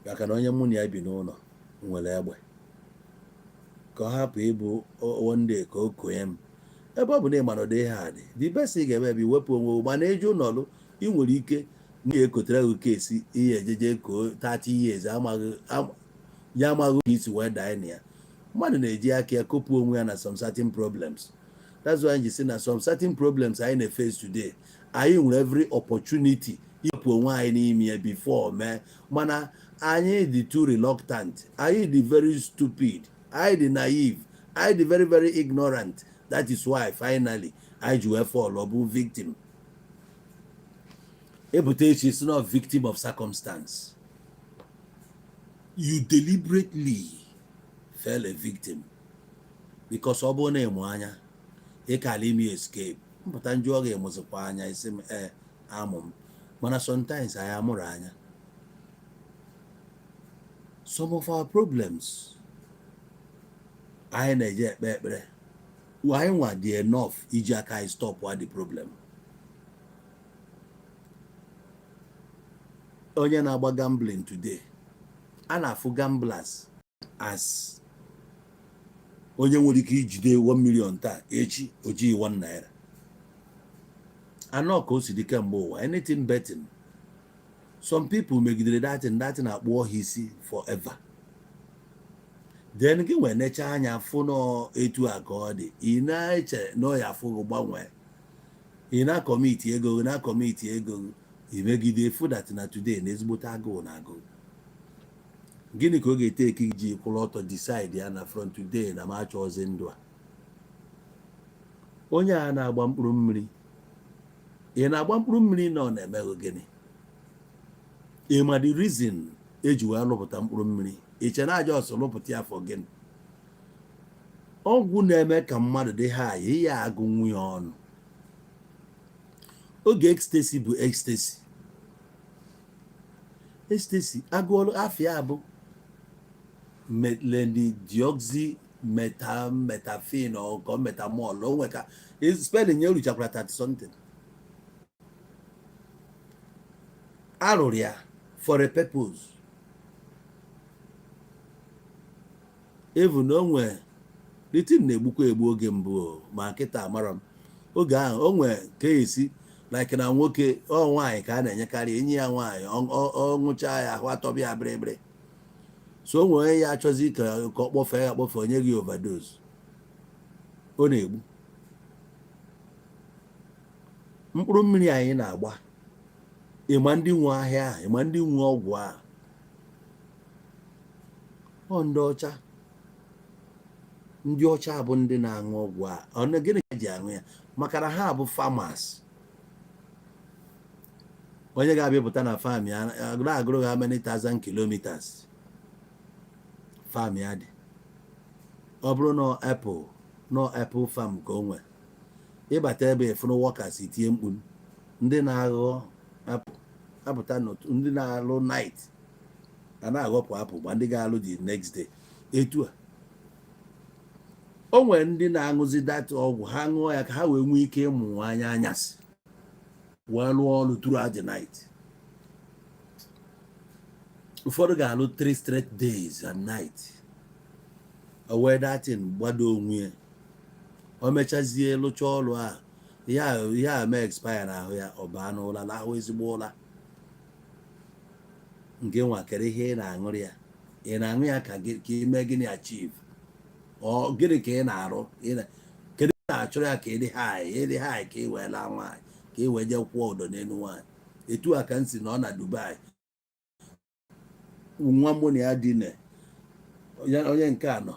maka na onye mụ na ya bi n'ụlọ nwere egbe, ka ọ hapụ ịbụ one day ka o konye m. Ebe ọ bụ na ịma na ụdị ihe a dị, the best ị ga-eme bụ iwepụ onwe gị. Mana eju ụlọlụ, ị nwere ike na-ekotere gị kesi ihe ejeje koo 30 years, amaghị ya amaghị ka isi wee daa na ya. Mmadụ na-eji aka ya kopụ onwe ya na some certain problems. That's why anyị ji sị na some certain problems anyị na-face today, anyị nwere every opportunity iwepụ onwe anyị n'ime ya before mee, mana anyị dị too reluctant, anyị dị very stupid, anyị dị naive, anyị dị very very ignorant. That is why finally anyị ji wee fall, ọ bụ victim. Ebute echi si not victim of circumstance. You deliberately fell a victim, because ọ bụrụ na ịmụ anya ịkala ime escape mpụta njụ, ọ ga-emụzikwa anya isi m ee amụ m. Mana sometimes anyị amụrụ anya. Some of our problems anyị na-eje ekpe ekpere, anyị nwa dị enough iji aka anyị stop the problem. Onye na-agba gambling today, a na-afụ gamblers as onye nwere ike ijide 1 million taa, echi o jighị 1 naira. Anọ ka o si dị kemgbe ụwa. Anything betting, some people megidere datin datin akpụọ ha isi forever. Then gị nwee necha anya fụ nọ etu a ka ọ dị, ị na-eche na ọ ya afụ gị gbanwee. Ị na-acommit ego gị, na-acommit ego gị, imegide fụ that na today na ezigbote agụụ na agụụ. Gịnị ka ọ ga-eteki ji kwụrụ ọtọ decide ya na from today na m achọghịzi ndụ a? Onye a na-agba mkpụrụ mmiri, ị na-agba mkpụrụ mmiri na ọ na-emeghị gịnị? Ị ma the reason eji wee lụpụta mkpụrụ mmiri? Iche na aja ọsọ lụpụta ya for gịnị? Ọgwụ na-eme ka mmadụ dị ha ihe agụ nwunye ọnụ. Oge ecstasy bụ ecstasy, ecstasy agụọlụ afịa bụ methylenedioxy metafin ọkọ metamol. Onwe ka spelling ya ruchakwara 30 something. Arụrụ ya for a purpose. Even onwe the thing na-egbukwa egbu oge mbụ, ma kịta amara m. Oge ahụ o nwee ka esi like na nwoke ọ nwaanyị ka a na-enyekarị, enyi ya nwaanyị ọ ṅụchaa ya, ahụ atọbịa ya bịrịbịrị. So o nwere onye ya achọzi ka ọ kpọfee ya kpọfee, onye gị overdose, ọ na-egbu. Mkpụrụ mmiri anyị na-agba, ịma ndị nwe ahịa ahụ, ịma ndị nwe ọgwụ ahụ, ọ ndị ọcha. Ndị ọcha bụ ndị na-aṅụ ọgwụ a. Ọ gịnị ka ji aṅụ ya? Maka na ha bụ farmers. Onye ga-abịapụta na farm ya na-agụrụ ha many thousand kilometers farm ya dị, ọ bụrụ na apple, nọ apple farm ka o nwe, ịbata ebe ịfụrụ workers tie mkpu, ndị na-aghọ apple apụta, ndị na-alụ night a na-aghọpụ apple, ma ndị ga-alụ the next day. Etu a o nwere ndị na-aṅụzi that ọgwụ, ha ṅụọ ya ka ha wee nwee ike ịmụ anya anyasị wee lụọ ọrụ throughout the night. Ụfọdụ ga-alụ 3 straight days and night. O wee datin gbado onwe ya, o mechazie lụcha ọrụ a, ihe a mee expire n'ahụ ya, ọ baa n'ụla, lahụ ezigbo ụla. Nke nwa kere ihe ị na-aṅụrị ya, ị na-aṅụ ya ka ị mee gịnị achieve? Ọ gịnị ka ị na-arụ? Kedu ị na-achọrọ ya? Ka ị dị high, ịdị high ka ị wee laa nwaanyị, ka ị wee jee kwụọ ụdọ n'elu nwaanyị. Etu a ka m si nọ na Dubai, nwa mụ na ya dine, onye nke a nọ,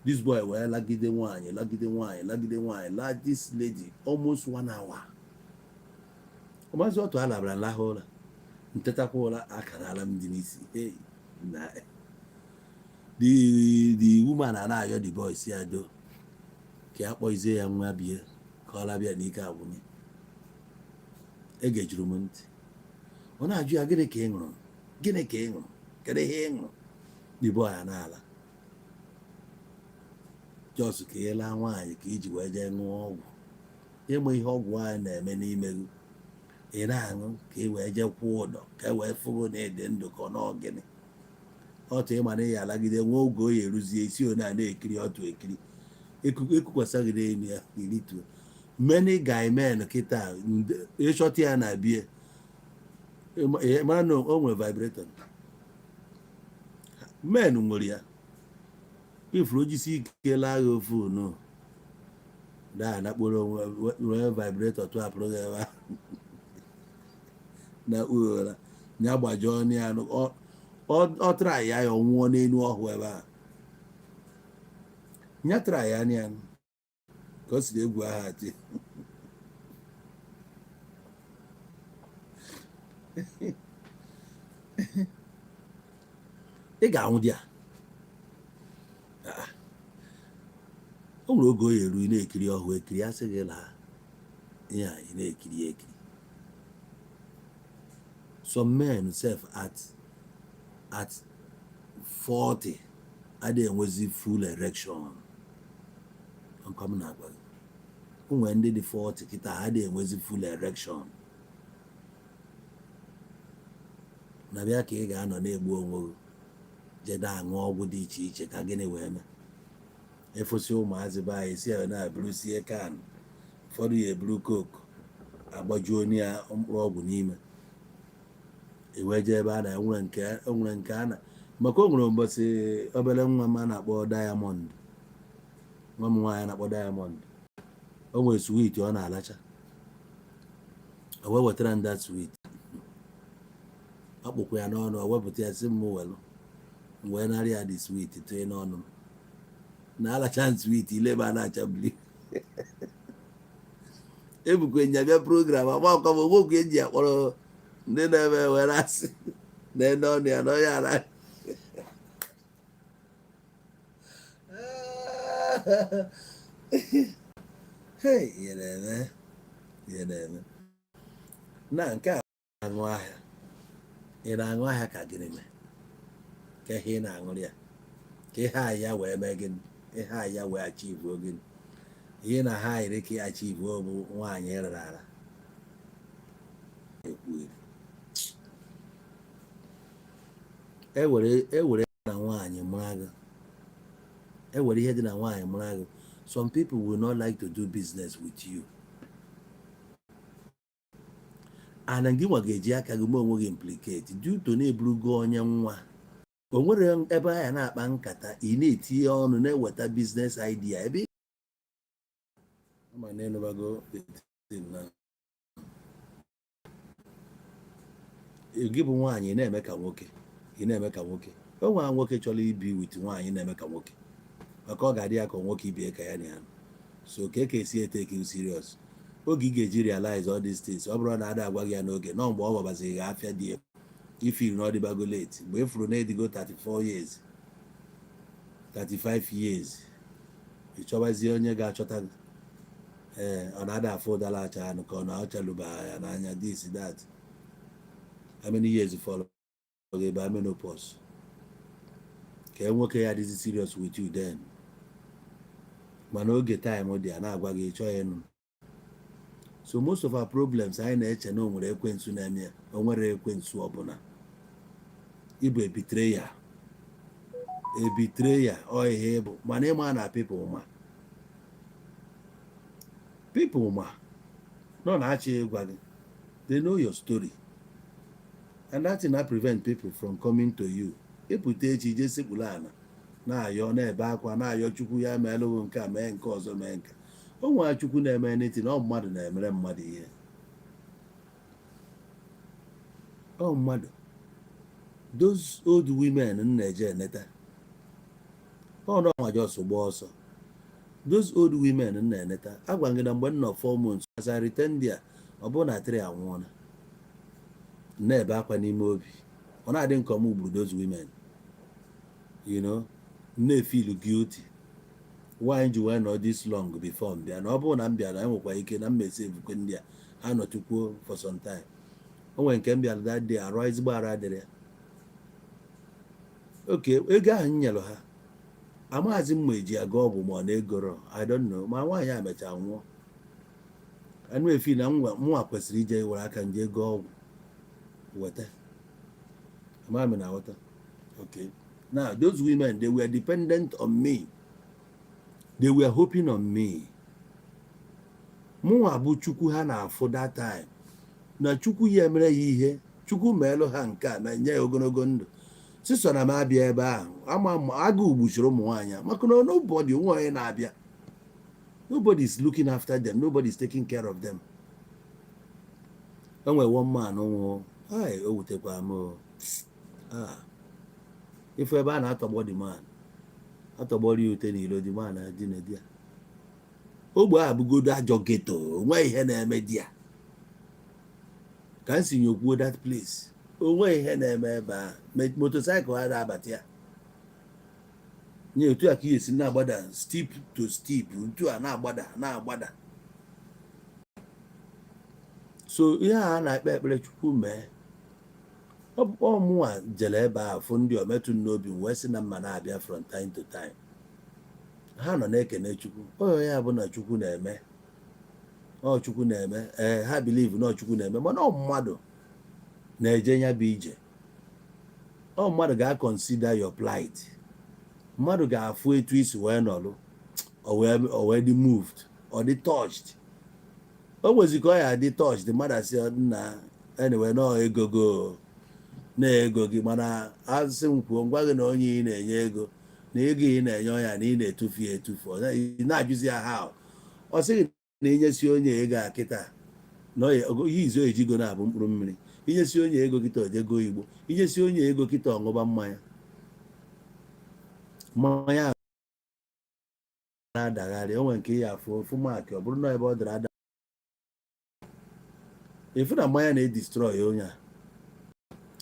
this boy wee lagide nwaanyị, lagide nwaanyị, lagide nwaanyị, la this lady almost one hour. Ọmazi otu a labara nlahụ ụra, ntetakwa ụra, akarala m dị n'isi. Hey, na the woman a na-ayọ the boy si ya do ka ya kpọzie ya nwa bie ka ọ labịa n'ike agwụnye. Egejuru m ntị, ọ na-ajụ ya, "Gịnị ka ị ṅụrụ? Gịnị ka ị ṅụrụ? Kedu ihe ị ṅụrụ?" The boy a na-ala just ka ị laa nwaanyị ka iji wee jee ṅụọ ọgwụ. Ịmụ ihe ọgwụ ahụ na-eme n'ime gị, ị na-aṅụ ka ị wee jee kwụọ ụdọ, ka e wee fụgo na ịdị ndụ, ka ọ nọọ gịnị ọtụ ịma na ya alagide nwa oge o ya eruzie isi one a na-ekiri ọtụ ekiri ekukwasa gị n'elu ya irituo. Many guy men kịta, ịchọta ya na bie, mara na o nwere vibrator. Men nwere ya ifuru ojisi ike laa gị ofu unu daa nakporo onwe vibrator tụapụrụ gị ebe ahụ na ụra ya gbajọọ ọnụ ya, ọ tara ya, ya ọ nwụọ n'elu ọhụụ ebe ahụ ya tara ya anya ya ka o siri egwu aha ati. Ị ga-anwụ di a. O nwere oge o ya eru, ị na-ekiri ọhụụ ekiri, asị gị laa ihe a, ị na-ekiri ya ekiri. Some men sef at 40 adịghị enwezi full erection. Nkwa m na-agwa gị, o nwere ndị dị 40 kịta adịghị enwezi full erection. Na bịa ka ị ga-anọ na-egbu onwe gị, jede aṅụ ọgwụ dị iche iche ka gịnị wee mee? Efosi ụmụazị be anyị si ya na-eburusie can, ụfọdụ ya eburu Coke agbajuo ya mkpụrụ ọgwụ n'ime, ewee jee ebe a na enwere nke enwere nke a na maka o nwere ụbọchị obere nwa m a na-akpọ Diamond, nwa m nwaanyị na-akpọ Diamond, o nwere sweet ọ na-alacha. O wee wetara m that sweet, akpụkwa ya n'ọnụ. O wepụta ya, sị m welụ. M wee nara ya the sweet, tụnye n'ọnụ m na alacha m sweet ile ebe a na-acha blue. Ebukwe nya bịa program agbakọ m onwekwu eji akpọrọ ndị na-eme were asị na-ene ọnụ ya na onye ara. Hey, ihe na-eme, ihe na-eme na nke a. Aṅụ ahịa, ị na-aṅụ ahịa ka gịnị mee? Ka ihe ị na-aṅụrị ya, ka ihe a ya wee mee gịnị? Ihe a ya wee achieve gịnị? Ihe na ha yiri ka ya achieve bụ nwaanyị rara ara ekwugheri. Ewere na nwaanyị mara gị, ewere ihe dị na nwaanyị mara gị. Some people will not like to do business with you, and gị nwa ga-eji aka gị mee onwe gị implicate due to na-eburugo onye nwa. O nwere ebe a na-akpa nkata, ị na-etinye ọnụ, na-eweta business idea ebe ma na-enubago na gị bụ nwaanyị, ị na-eme ka nwoke, ị na-eme ka nwoke. O nwere nwoke chọrọ ibi with nwaanyị na-eme ka nwoke, maka ọ ga-adị ya ka nwoke ibie ka ya na ya. So ka esi etake you serious? Oge ị ga-eji realize all these things, ọ bụrụ na ada agwa gị ya n'oge nọ, mgbe ọ gbabaziri gị afịa dị egwu, ifiri na ọ dịbago late, mgbe ị fụrụ na edigo 34 years, 35 years, ị chọbazie onye ga-achọta gị. Ee, ọ na-ada afụ ụdara acha anụ ka ọ na-achaluba ya n'anya, this, that. How many years follow gị ebe menopause, ka e nwoke ya dịzi serious with you then? Mana oge time dị, a na-agwa gị, chọọ ịnụ. So most of our problems, anyị na-eche na o nwere ekwensu na-eme ya. O nwere ekwensu ọbụla. Ịbụ a betrayer, a betrayer, ọ ihe ịbụ. Mana ịma na people ma, people ma nọ na-achọ ịgwa gị. They know your story, and that thing na prevent people from coming to you. Ịpụta echi, jee sekpuru ala, na-ayọ, na-ebe akwa, na-ayọ Chukwu ya meelụghị nke a, mee nke ọzọ, mee nke o nwere. Chukwu na-eme anything? Ọ mmadụ na-emere mmadụ ihe. Ọ mmadụ. Those old women m na-eje eneta, ọ nọ nwa just gba ọsọ. Those old women m na-eneta, agwa gị na mgbe m nọ 4 months, as I return there, ọ bụrụ na three anwụọla. Na-ebe akwa n'ime obi, ọ na-adị nke ọma ugburu. Those women, na-efeel guilty. Why ji wee nọ this long before m bịa? Na ọ bụrụ na m bịara, enwekwa ike na mmesi ebukwe ndị a ha nọtukwuo for some time. O nwere nke m bịara that day, arụ ezigbo arụ adịrị ya. Oke ego ahụ m nyere ha, amaghịzi m ma eji aga ọgwụ ma ọ na-egoro, I don't know. Ma nwaanyị a mechaa nwụọ. Anụ efi na mụnwa kwesịrị ije were aka nje ego ọgwụ weta. Amaghị m na aghọta. Okay, now those women, they were dependent on me, they were hoping on me. Mụnwa bụ Chukwu ha na-afụ that time, na Chukwu ya emere ya ihe, Chukwu meelụ ha nke a, ma nye ya ogologo ndụ. Sisọ na m abịa ebe ahụ, ama m agụụ gbuchiri ụmụ nwaanyị a, maka na nobody, onwe onye na-abịa. Nobody is looking after them, nobody is taking care of them. O nwere one man nwụrụ. Ai, o wutekwa m o. Ah, ifu ebe a na-atọgbọ the man, atọgbọrọ ya ute n'ilo. The man dị na di ya, ogbe a bụgodo ajọ ghetto, onwe ihe na-eme di ya. Ka m si nyokwuo that place, onwe ihe na-eme ebe a. Motorcycle ha na-abata ya nye otu a ka ihe esi na-agbada steep to steep, otu a na-agbada, na-agbada. So ihe a na-ekpe ekpere, Chukwu mee. Ọ mụnwa jere ebe a fụ ndị ometụ n'obi m, wee sị na mma na-abịa from time to time. Ha nọ na-ekene Chukwu. Onye ya bụ na Chukwu na-eme, ọ Chukwu na-eme. Ee, ha believe na ọ Chukwu na-eme, mana ọ mmadụ na-eje ya bụ ije. Ọ mmadụ ga-consider your plight, mmadụ ga-afụ etu isi wee nọrụ, o wee dị moved, ọ dị touched. O nwezi ka ọ ya dị touched, mmadụ asị nna, anyway, nọọ ego go na ego gị. Mana asị m kwuo, ngwa gị na onye ị na-enye ego, na ego ị na-enye ọnya, na ị na-etufu ya etufu. Ị na-ajụzi ya ha, ọ sịghị na inyesi onye ego a kịta. Na ihe izu ejigo na-abụ mkpụrụ mmiri. Inyesi onye ego kịta, ojego igbo. Inyesi onye ego kịta, ọṅụba mmanya. Mmanya na-adagharị onwe nke ya afụ ofu maakị. Ọ bụrụ na ebe ọ dara ada, efu na mmanya na-edestroy onye a.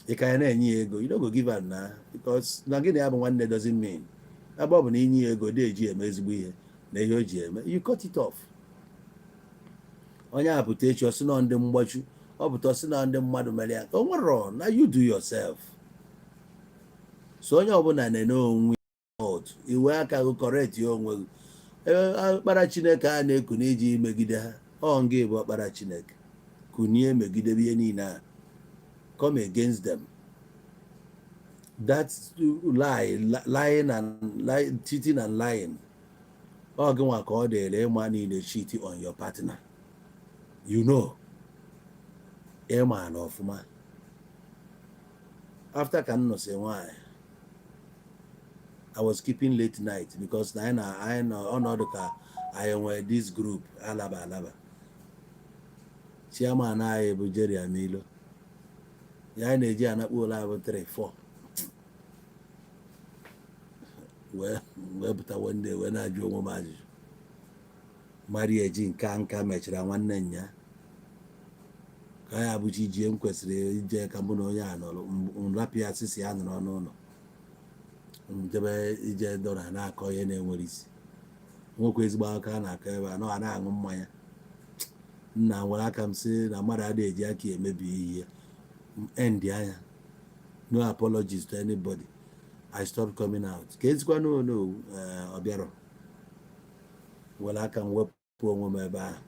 Ị ka ya na-enye ya ego, you no go give am na, because na gị na ya bụ nwanne doesn't mean ebe ọ bụ na inye ya ego dị eji eme ezigbo ihe na ihe o ji eme. You cut it off. Onye a pụta echi, ọsị nọ ndị mgbachu. Ọ pụta, ọsị na ndị mmadụ mere ya. O nwere na you do yourself. So onye ọbụla na-ene onwe otu iwe aka gị, correct ya onwe gị. Ọkpara Chineke a na-eku n'iji megide ha, ọ nga bụ ọkpara Chineke kunie megidebe ihe niile a. Come against them. That lie, lying and lie, cheating and lying, ọ gị nwa ka ọ dịrị ịma niile. Cheat on your partner, you know, ịma na ọfụma. After ka m nụsị nwaanyị, I was keeping late night because na anyị na anyị nọ ọnọdụ ka anyị nwere this group alaba alaba. Chairman anyị bụ Jerry Amilo ya. Anyị na-eji anakpu ụlọ abụ 3 4 wee pụta one day, wee na-ajụ onwe m ajụjụ. Maria eji nka nka mechara nwanne nya ka ya abụchi ijie m kwesịrị ije ka mụ na onye a nọrọ nrapịa sisi ya nọrọ n'ụlọ njebe ije dọra na-akọ ihe na-enwere isi. Nwekwa ezigbo aka a na-akọ ebe a nọ a na-aṅụ mmanya. Nna nwere aka m sị na mmadụ adịghị eji aka emebi ihe end anya. No apologies to anybody. I stopped coming out. Ka ezikwa n'ono ọ bịarọ were aka m wepụ onwe m ebe ahụ.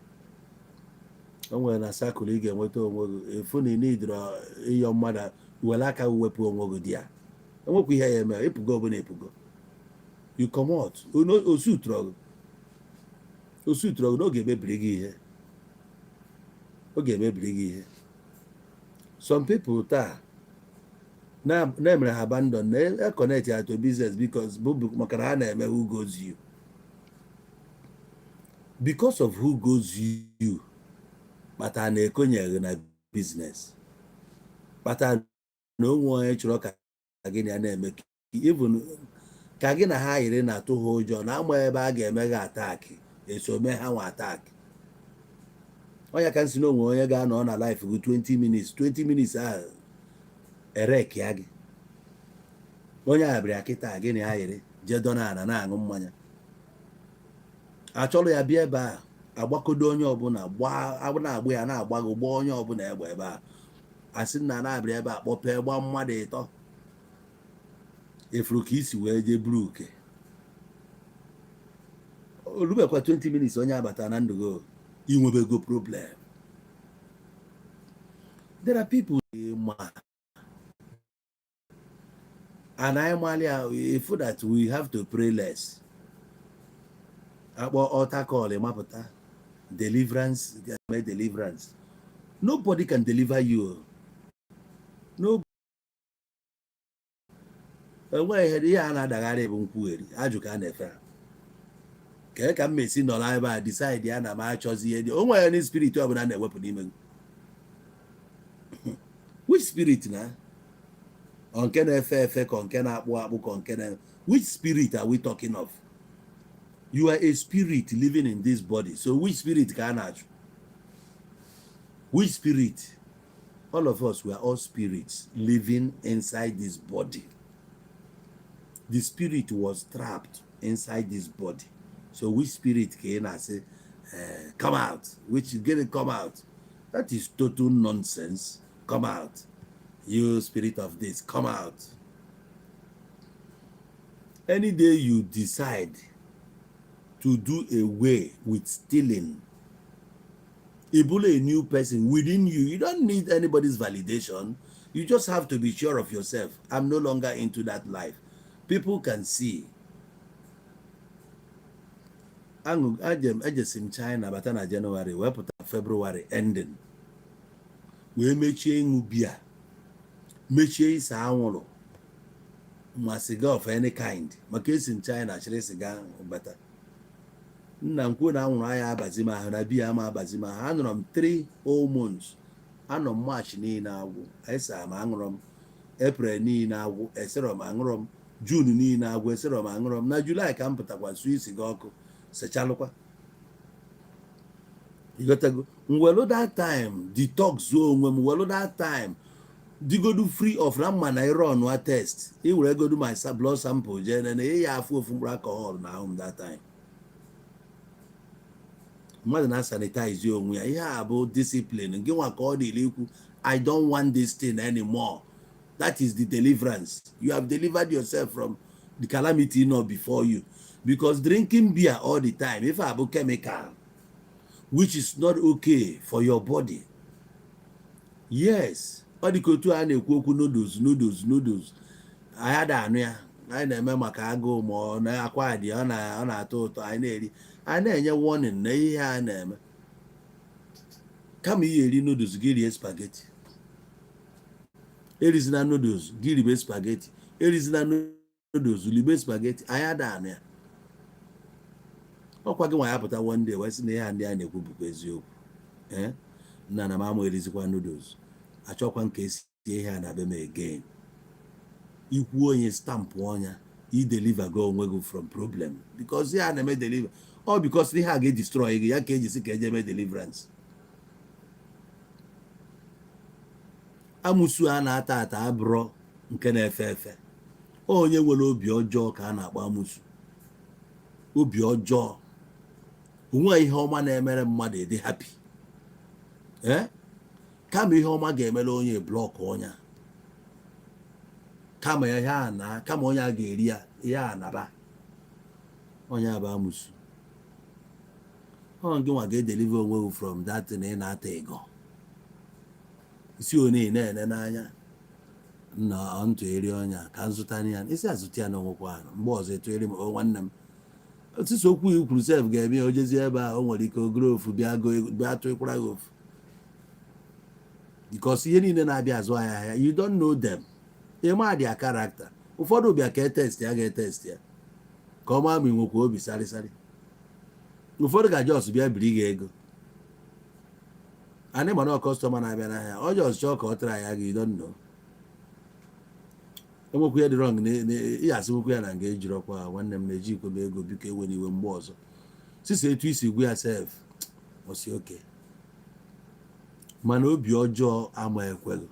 O nwere na circle ị ga-enweta onwe gị efu na ị nidoro ịyọ mmadụ. Were aka wepụ onwe gị dị ya, enwekwa ihe ya eme. Ịpụgo ọbụla, ịpụgo, you comot. Osu tụrụ gị, osu tụrụ gị n'oge emebiri gị ihe, ọ ga-emebiri gị ihe. Some people taa na-emere ha abandon na connect ya to business because bụ maka na ha na-eme who goes you. Because of who goes you kpatara na ekonyeghị na business, kpatara na onwe onye chọrọ ka gị na ya na-eme, even ka gị na ha yiri na-atụ ha ụjọ na ama ebe a ga-eme gị attack, esome ha nwa attack. Ọnya ka m si na onwe onye ga-anọ na life gị 20 minutes, 20 minutes ahụ erek ya gị. Onye a bịara kịta, gị na ya yiri jee dọna ana na-aṅụ mmanya, achọrọ ya bịa ebe a, agbakodo onye ọbụla gbaa na-agba ya, na-agba gị, gbaa onye ọbụla egbe ebe a, asị na na-abịa ebe a kpọpee, gbaa mmadụ ịtọ efuru ka isi wee jee buru uke. Olubekwa 20 minutes, onye abata na ndụ gị, inwebego problem. There are people ma and anyị mali ya efu that we have to pray less. Akpọ altar call, mapụta deliverance, mee deliverance. Nobody can deliver you. No, enweghị ihe a na-adagharị bụ nkwugheri ajụ ka a na-efe ha. Kee ka m mesi nọrọ ebe a decide ya na m achọzi ihe dị o nwere any spirit ọbụla na-ewepụ n'ime gị? Which spirit? Na ọ nke na-efe efe, ka nke na-akpụ akpụ, ka nke na, which spirit are we talking of? You are a spirit living in this body, so which spirit ka a na-achụ? Which spirit? All of us, we are all spirits living inside this body. The spirit was trapped inside this body, so which spirit ka ị na-asị come out? Which get it come out? That is total nonsense. Come out, you spirit of this, come out. Any day you decide to do away with stealing, ị bụrụ a new person within you. You don't need anybody's validation. You just have to be sure of yourself. I'm no longer into that life. People can see. Aṅụ ajem ejesi m China bata na January, wee pụta February ending, wee mechie ịṅụ biya, mechie ise anwụrụ ma siga of any kind, maka esi m China chịrị siga bata. Nna m kwuo na anwụrụ anya abazi m ahụ, na biya ama abazi m ahụ. Anọrọ m 3 whole months. Anọ m March niile agwụ, esara m aṅụrọ m. April niile agwụ, esere m aṅụrọ m. June niile agwụ, esere m aṅụrọ m. Na July ka m pụtakwa suo isi gị ọkụ sechalụkwa. Ịghọtago? Nwelu that time detox zuo onwe m, welu that time digodu free of na mma na ịrọn a test, iwere godu my blood sample jee nene ya afụ ofu mkpụrụ alcohol na ahụ m that time. Mmadụ na sanitize onwe ya. Ihe a bụ discipline gị nwa ka ọ dịrị ikwu, "I don't want this thing anymore." That is the deliverance. You have delivered yourself from the calamity not before you, because drinking beer all the time, ife a bụ chemical which is not okay for your body. Yes, ọ dị ka otu a na-ekwu okwu noodles, noodles, noodles. Anyị ada anụ ya, anyị na-eme maka agụụ, ma ọ na-akwa dị, ọ na-atọ ụtọ, anyị na-eri. Anyị na-enye warning na ihe a na-eme. Kama ihe eri noodles, gị rie spaghetti. Erizina noodles, gị ribe spaghetti. Erizina noodles, libe spaghetti. Anyị ada anụ ya. Ọkwa gị nwa ya pụta one day wee sị na ihe a ndị a na-ekwu bụkwa eziokwu. Ee, nna na m ama erizikwa noodles, achọkwa nke esi ihe a na be m again. Ikwu onye stamp ọnya, i deliver go onwe gị from problem, because ihe a na-eme deliver ọ, because ihe a ga-edestroy gị ya ka eji sị ka eje eme deliverance. Amusu a na-ata ata abụrọ nke na-efe efe. Onye nwere obi ọjọọ ka a na-akpọ amusu. Obi ọjọọ onwe, ihe ọma na-emere mmadụ ịdị happy, ee, kama ihe ọma ga-emere onye, block ọnya. Kama ihe a na kama onye a ga-eri ya, ihe a naba onye a bụ amusu. Ọ gị nwa ga-edeliver onwe gị from that thing ị na-ata ego isi one na-ene n'anya nna ntụ eri ọnya ka nzụta ya isi azụta ya n'onwekwa ahụ. Mgbe ọzọ etụgharị m, o nwanne m, otisi okwu i kwuru sef ga-eme ya. O jezie ebe a, o nwere ike ogoro ofu bịa go bịa tụịkwara gị ofu, because ihe niile na-abịa azụ ahịa ahịa, you don't know them. Ịma their character. Ụfọdụ bịa ka etest ya, ga-etest ya ka ọ maa ma ị nwekwa obi sarịsarị. Ụfọdụ ga just bịa biri gị ego. Anyị mana customer na-abịa n'ahịa, ọ just chọọ ka ọ tara ya gị. You don't know. Enwekwa ihe dị wrong ị asịnwekwa ya na nga ejirọkwa. Nwanne m na-eji ikwe m ego, biko ewe n'iwe, mgbe ọzọ sisi etu isi gwu ya sef ọsi oke. Mana obi ọjọọ ama ekweghị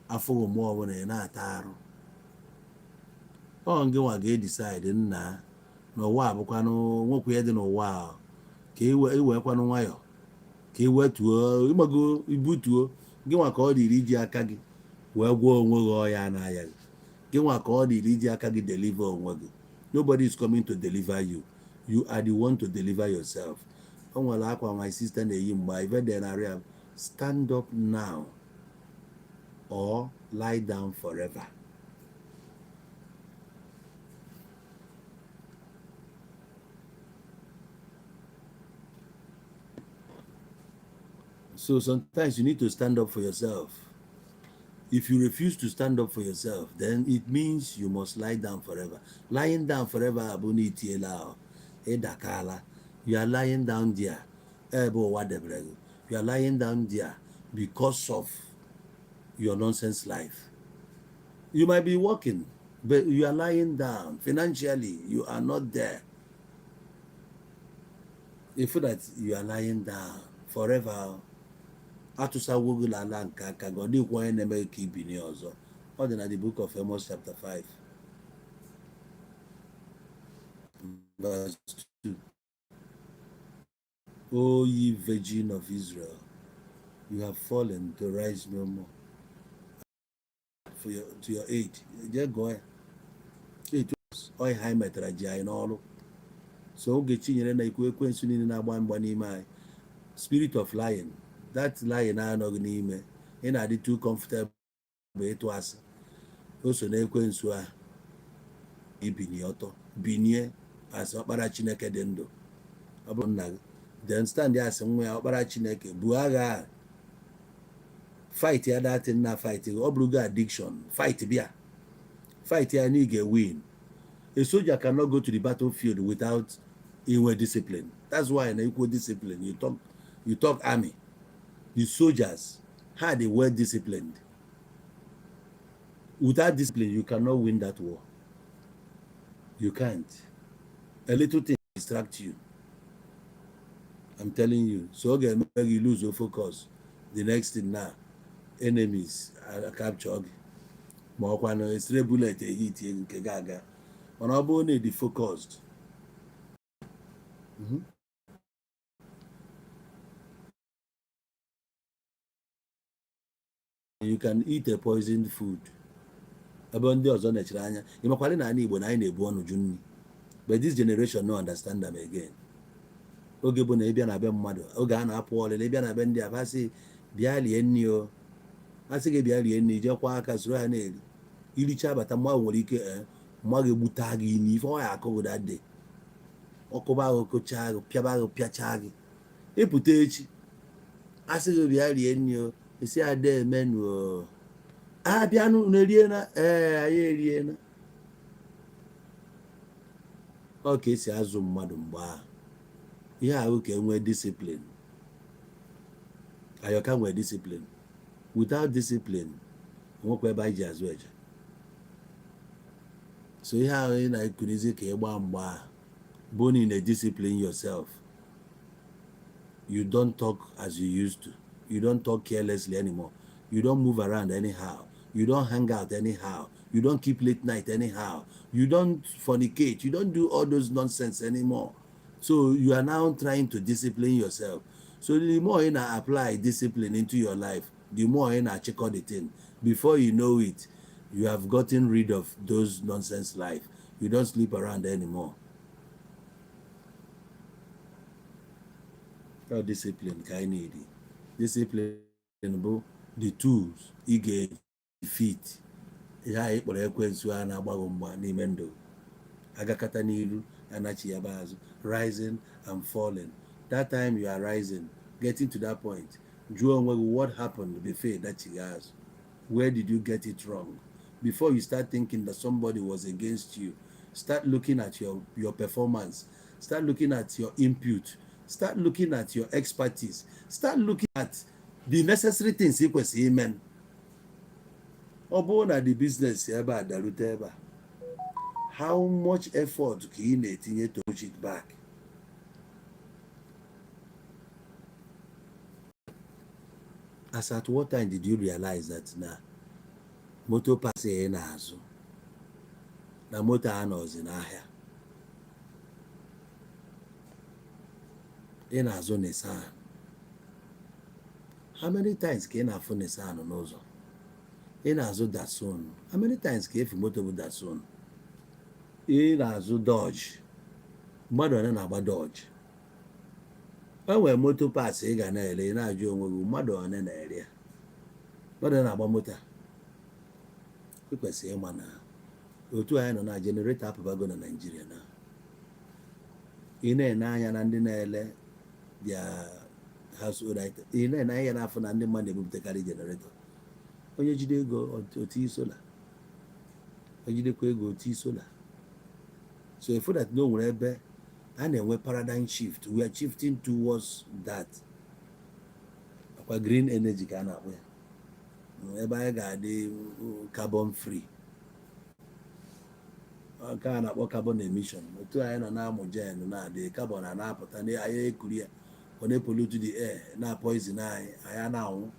afụghị mgbe ọbụla ị na-ata arụ. Ọ ngị nwa ga-edecide nna n'ụwa abụkwanụ nwekwa ihe dị n'ụwa a ka iwekwanụ nwayọ ka ị wetuo ịgbago ibutuo. Gị nwa ka ọ dịrị iji aka gị wee gwọọ onwe gị ọya na-aya gị. Gị nwa ka ọ dịrị iji aka gị deliver onwe gị. Nobody is coming to deliver you. You are the one to deliver yourself. O nwere akwa my sister na-eyi mgbe ife dị narị ya, "Stand up now or lie down forever." So sometimes you need to stand up for yourself. If you refuse to stand up for yourself, then it means you must lie down forever. Lying down forever abụ na itiela ahụ, ịdakala. You are lying down there. Ebe ụwa debere gị. You are lying down there because of your nonsense life. You might be working, but you are lying down. Financially, you are not there. You feel that you are lying down forever. Atụsawo gị n'ala nke aka gị, ọ dịghịkwa onye na-eme ka ibini ọzọ. Ọ dị na the Book of Amos chapter 5 verse 2. "O ye virgin of Israel, you have fallen to rise no more for your, to your aid." Jee gụọ ya. Etu ọ ihe anyị metara ji anyị n'ọrụ. So oge chinyere na ikwu ekwensu niile na-agba mgba n'ime anyị, spirit of lying, that lying na-anọghị n'ime ị na-adị too comfortable ịtụ asị, o so na ekwensu ahụ. Ibini ọtọ, binie asị ọkpara Chineke dị ndụ. Ọ bụrụ nna gị, then stand ya asị nwa ya, ọkpara Chineke buo agha ahụ. Fight ya that thing na fight. Ọ bụrụgo addiction, fight bịa, fight ya na ị ga-win. A soldier cannot go to the battlefield without Inwe discipline. That's why na ikwu discipline, you talk army, the soldiers ha dey well disciplined. Without discipline, you cannot win that war. You can't. A little thing distract you, I'm telling you. So ọ ga-eme gị lose your focus. The next thing now, enemies capture gị, ma ọkwa na stray bullet ehit nke gị aga. Mana ọ bụrụ na ịdị focused, you can eat a poisoned food ebe ndị ọzọ nechere anya. Ịmakwara na ala Igbo na anyị na-ebu ọnụ ju nri, but this generation no understand them again. Oge bụ na ịbịa na be mmadụ, oge a na-apụ ọlịla, ịbịa na be ndị a, sị bịa lie nri, o a sị gị bịa rie nri, jekwa aka soro ha na-eri. Iricha bata, mmadụ nwere ike mma ga-egbute gị n'ife ọ ya akụ gị that day. Ọkụba gị, kụchaa gị, pịaba gị, pịachaa gị. Ịpụta echi, asị gị bịa rie nri, o esi ada emenu o abịanụ na eriena. Ee, anyị eriena. Ọ ka esi azụ mmadụ mgbe ahụ. Ihe ahụ ka enwee discipline. Ayọka nwee discipline. Without discipline, nwekwa ebe anyị ji azụ eje. So ihe ahụ ị na-ekurizi ka ị gbaa mgba ahụ bụ na ị na-discipline yourself. You don't talk as you used to. You don't talk carelessly anymore. You don't move around anyhow. You don't hang out anyhow. You don't keep late night anyhow. You don't fornicate. You don't do all those nonsense anymore. So you are now trying to discipline yourself. So the more you na apply discipline into your life, the more you na check all the thing. Before you know it, you have gotten rid of those nonsense life. You don't sleep around anymore. All discipline ka anyị need. Discipline bụ the tools ị ga-defeat ihe anyị kpọrọ ekwensu a na-agbaghị mgba n'ime ndụ. Agakata n'iru, anachi ya azụ, rising and falling. That time you are rising, getting to that point, jụọ onwe gị what happened before ịdachighị azụ. Where did you get it wrong? Before you start thinking that somebody was against you, start looking at your performance. Start looking at your input. Start looking at your expertise. Start looking at the necessary things ị kwesịrị ime. Ọ bụrụ na the business ebe a darute ebe a, how much effort ka ị na-etinye to push it back? As at what time did you realize that na moto parts ị na-azụ na moto a nọzi n'ahịa? Ị na-azụ Nissan, how many times ka ị na-afụ Nissan n'ụzọ? Ị na-azụ Datsun, how many times ka efu moto bụ Datsun? Ị na-azụ Dodge, mmadụ ole na-agba Dodge? E nwere moto parts ị ga na-ere, ị na-ajụ onwe gị mmadụ ole na-ere ya, mmadụ ole na-agba moto a. Ị kwesịrị ịma na otu anyị nọ na generator apụbago na Naịjirịa. Na ị na-ene anya na ndị na-ele their household item, ị na-ene anya n'afọ na ndị mmadụ na-ebupụtakarị generator. Onye jide ego otu solar, ejidekwa ego otu solar. So if that no nwere ebe a na-enwe paradigm shift, we are shifting towards that. Akwa green energy ka a na-akpọ ya, ebe anyị ga-adị carbon free, nke a na-akpọ carbon emission. Otu anyị nọ na-amụ gen na-adị carbon a na-apụta na anyị ekuri ya, ọ na-epollute the air, na poison anyị, anyị na-anwụ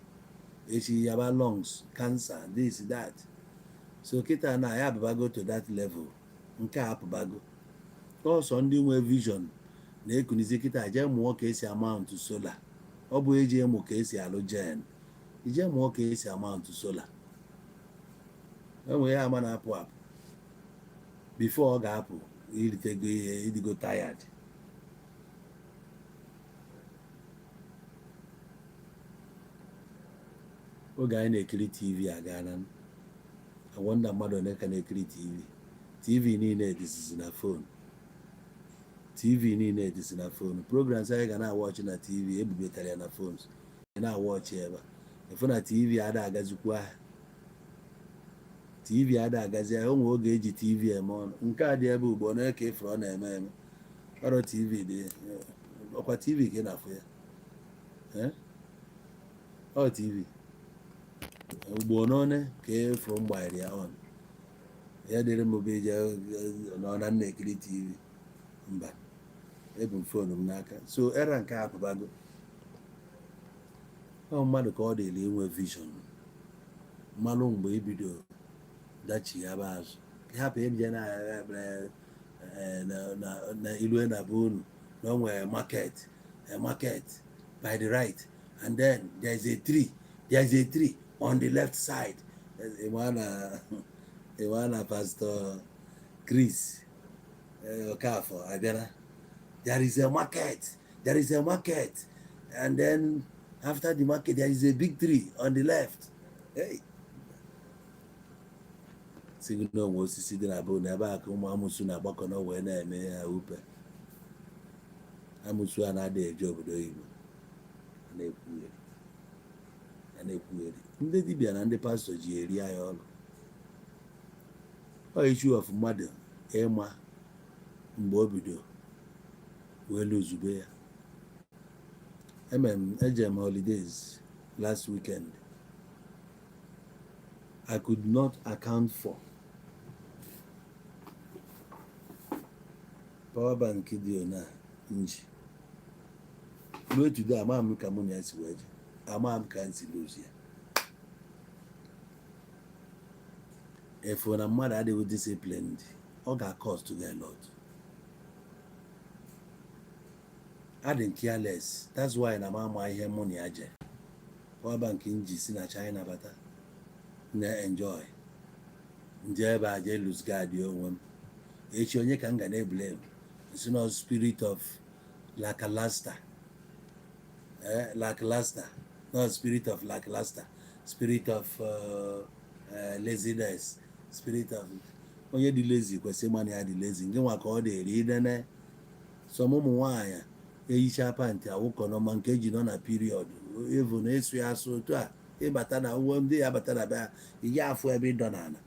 echi, yaba lungs cancer, this, that. So kịta na anyị abụbago to that level. Nke a apụbago. Ọsọ ndị nwe vision na-ekunizi kịta jee mụọ ka esi amount solar. Ọ bụ eji ịmụ ka esi alụ gen, ije mụọ ka esi amount solar. Enwe ya ama na-apụ apụ. Before ọ ga-apụ, iritego ihe, ịdịgo tired. Oge anyị na-ekiri TV agaala. Awọnda mmadụ ole ka na-ekiri TV? TV niile dịzizi na phone. TV niile dịzi na phone. Programs anyị ga na-awatchị na TV, ebubetara ya na phones. Ị na-awatchị ebe a, efu na TV ada agazikwa ahịa. TV ada agazi ahịa. O nwere oge eji TV eme ọnụ. Nke a dị ebe ugbo na ka ịfụrụ ọ na-eme eme. Ọrụ TV dị, ọkwa TV ka ị na-afụ ya. Eh? Ọ TV ugbo n'one ka efuru m gbanyere ya on. Ya dịrị m bụ ije nọ na m na-ekiri TV. Mba, ebu m phone m n'aka. So era nke a apụbago. Ọ mmadụ ka ọ dịrị inwe vision, mmalụ mgbe ibido dachighaba azụ, ka hapụ ịbịa na na ilue na be unu na o nwere market, a market by the right, and then there is a tree on the left side. Ịma na Pastor Chris Okafor abịara. There is a market, there is a market, and then after the market there is a big tree on the left. Hey, si gị na onwe osisi dị na be unu ebe a ka ụmụ amụsụ na-agbakọ na wee na-eme ya upe. Amụsụ a na-adịghị eje obodo oyibo, a na-ekwugheri, a na-ekwugheri. Ndị dibịa na ndị pastọ ji eri anyị ọrụ. Ọ issue of mmadụ ịma mgbe o bido wee luzube ya. Emere m, eje m holidays last weekend. I could not account for power bank dị na nji ruo today. Ama m ka mụ na ya si wee je, ama m ka m si lose ya. Efu na mmadụ adịghị disciplined, ọ ga-cost gị a lot. Adị m careless, that's why na m ama ihe mụ na ya je. Power bank m ji si na China bata na-enjoy nje ebe a jee lose guard onwe m. Echi onye ka m ga na-eblame? Si na spirit of lackluster, lackluster, not spirit of lackluster, spirit of laziness, spirit of onye dị lazy kwesịrị ịma na ya dị lazy. Nke nwa ka ọ dịrị idene. Some ụmụ nwaanyị ehicha pant awụkọ ma nke eji nọ na period evu na ịsụ ya asụ otu a. Ịbata na uwe ndị ya bata na be ya, ị ya afụ ebe ịdọ n'ala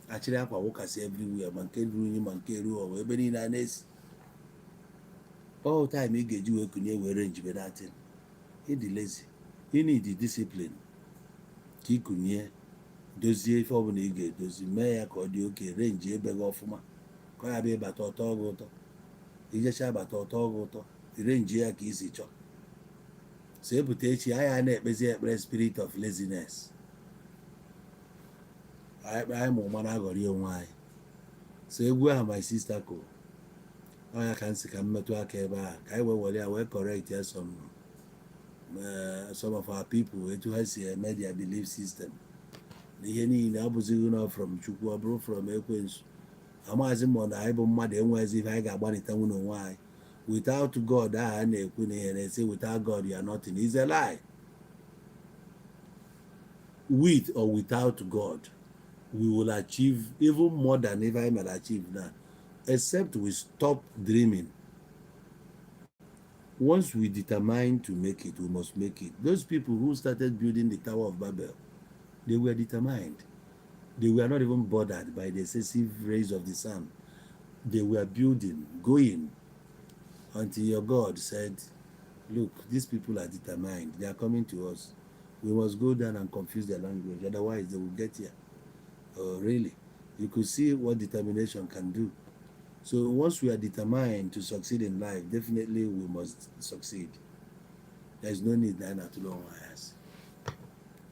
achịrị akwa wụkasị everywhere, ma nke ruru unyi ma nke ruo ọwa, ebe niile a na-esi. All time ị ga-eji wee kunye were njibe datin. Ịdị lazy, you need discipline ka ị kunye dozie ife ọbụla ị ga-edozi, mee ya ka ọ dị oke renji ebe gị ọfụma, ka ọ ya bịa ịbata ọtọ gị ụtọ, ijecha abata ọtọ gị ụtọ, renji ya ka isi chọọ. So epụta echi, anyị na-ekpezi ekpere spirit of laziness. Anyị ma ụma na-aghọrị onwe anyị. So egwu ahụ my sister kụrụ, ọ ya ka m si ka m metụ aka ebe a, ka anyị wee were ya wee correct ya some of our people, etu ha si eme their belief system na ihe niile. Ọ bụzighị na from Chukwu, ọ bụrụ from ekwensu. Amaghịzị m na anyị bụ mmadụ enweghịzi ife anyị ga-agbalịtanwu n'onwe anyị without God. Ahụ a na-ekwu na ihe na-esi without God you are nothing is a lie. With or without God, we will achieve even more than if I may achieve now, except we stop dreaming. Once we determine to make it, we must make it. Those people who started building the Tower of Babel, they were determined. They were not even bothered by the excessive rays of the sun. They were building, going, until your God said, "Look, these people are determined. They are coming to us. We must go down and confuse their language, otherwise they will get here." Oh, really? You could see what determination can do. So once we are determined to succeed in life, definitely we must succeed. There's no need now to long us.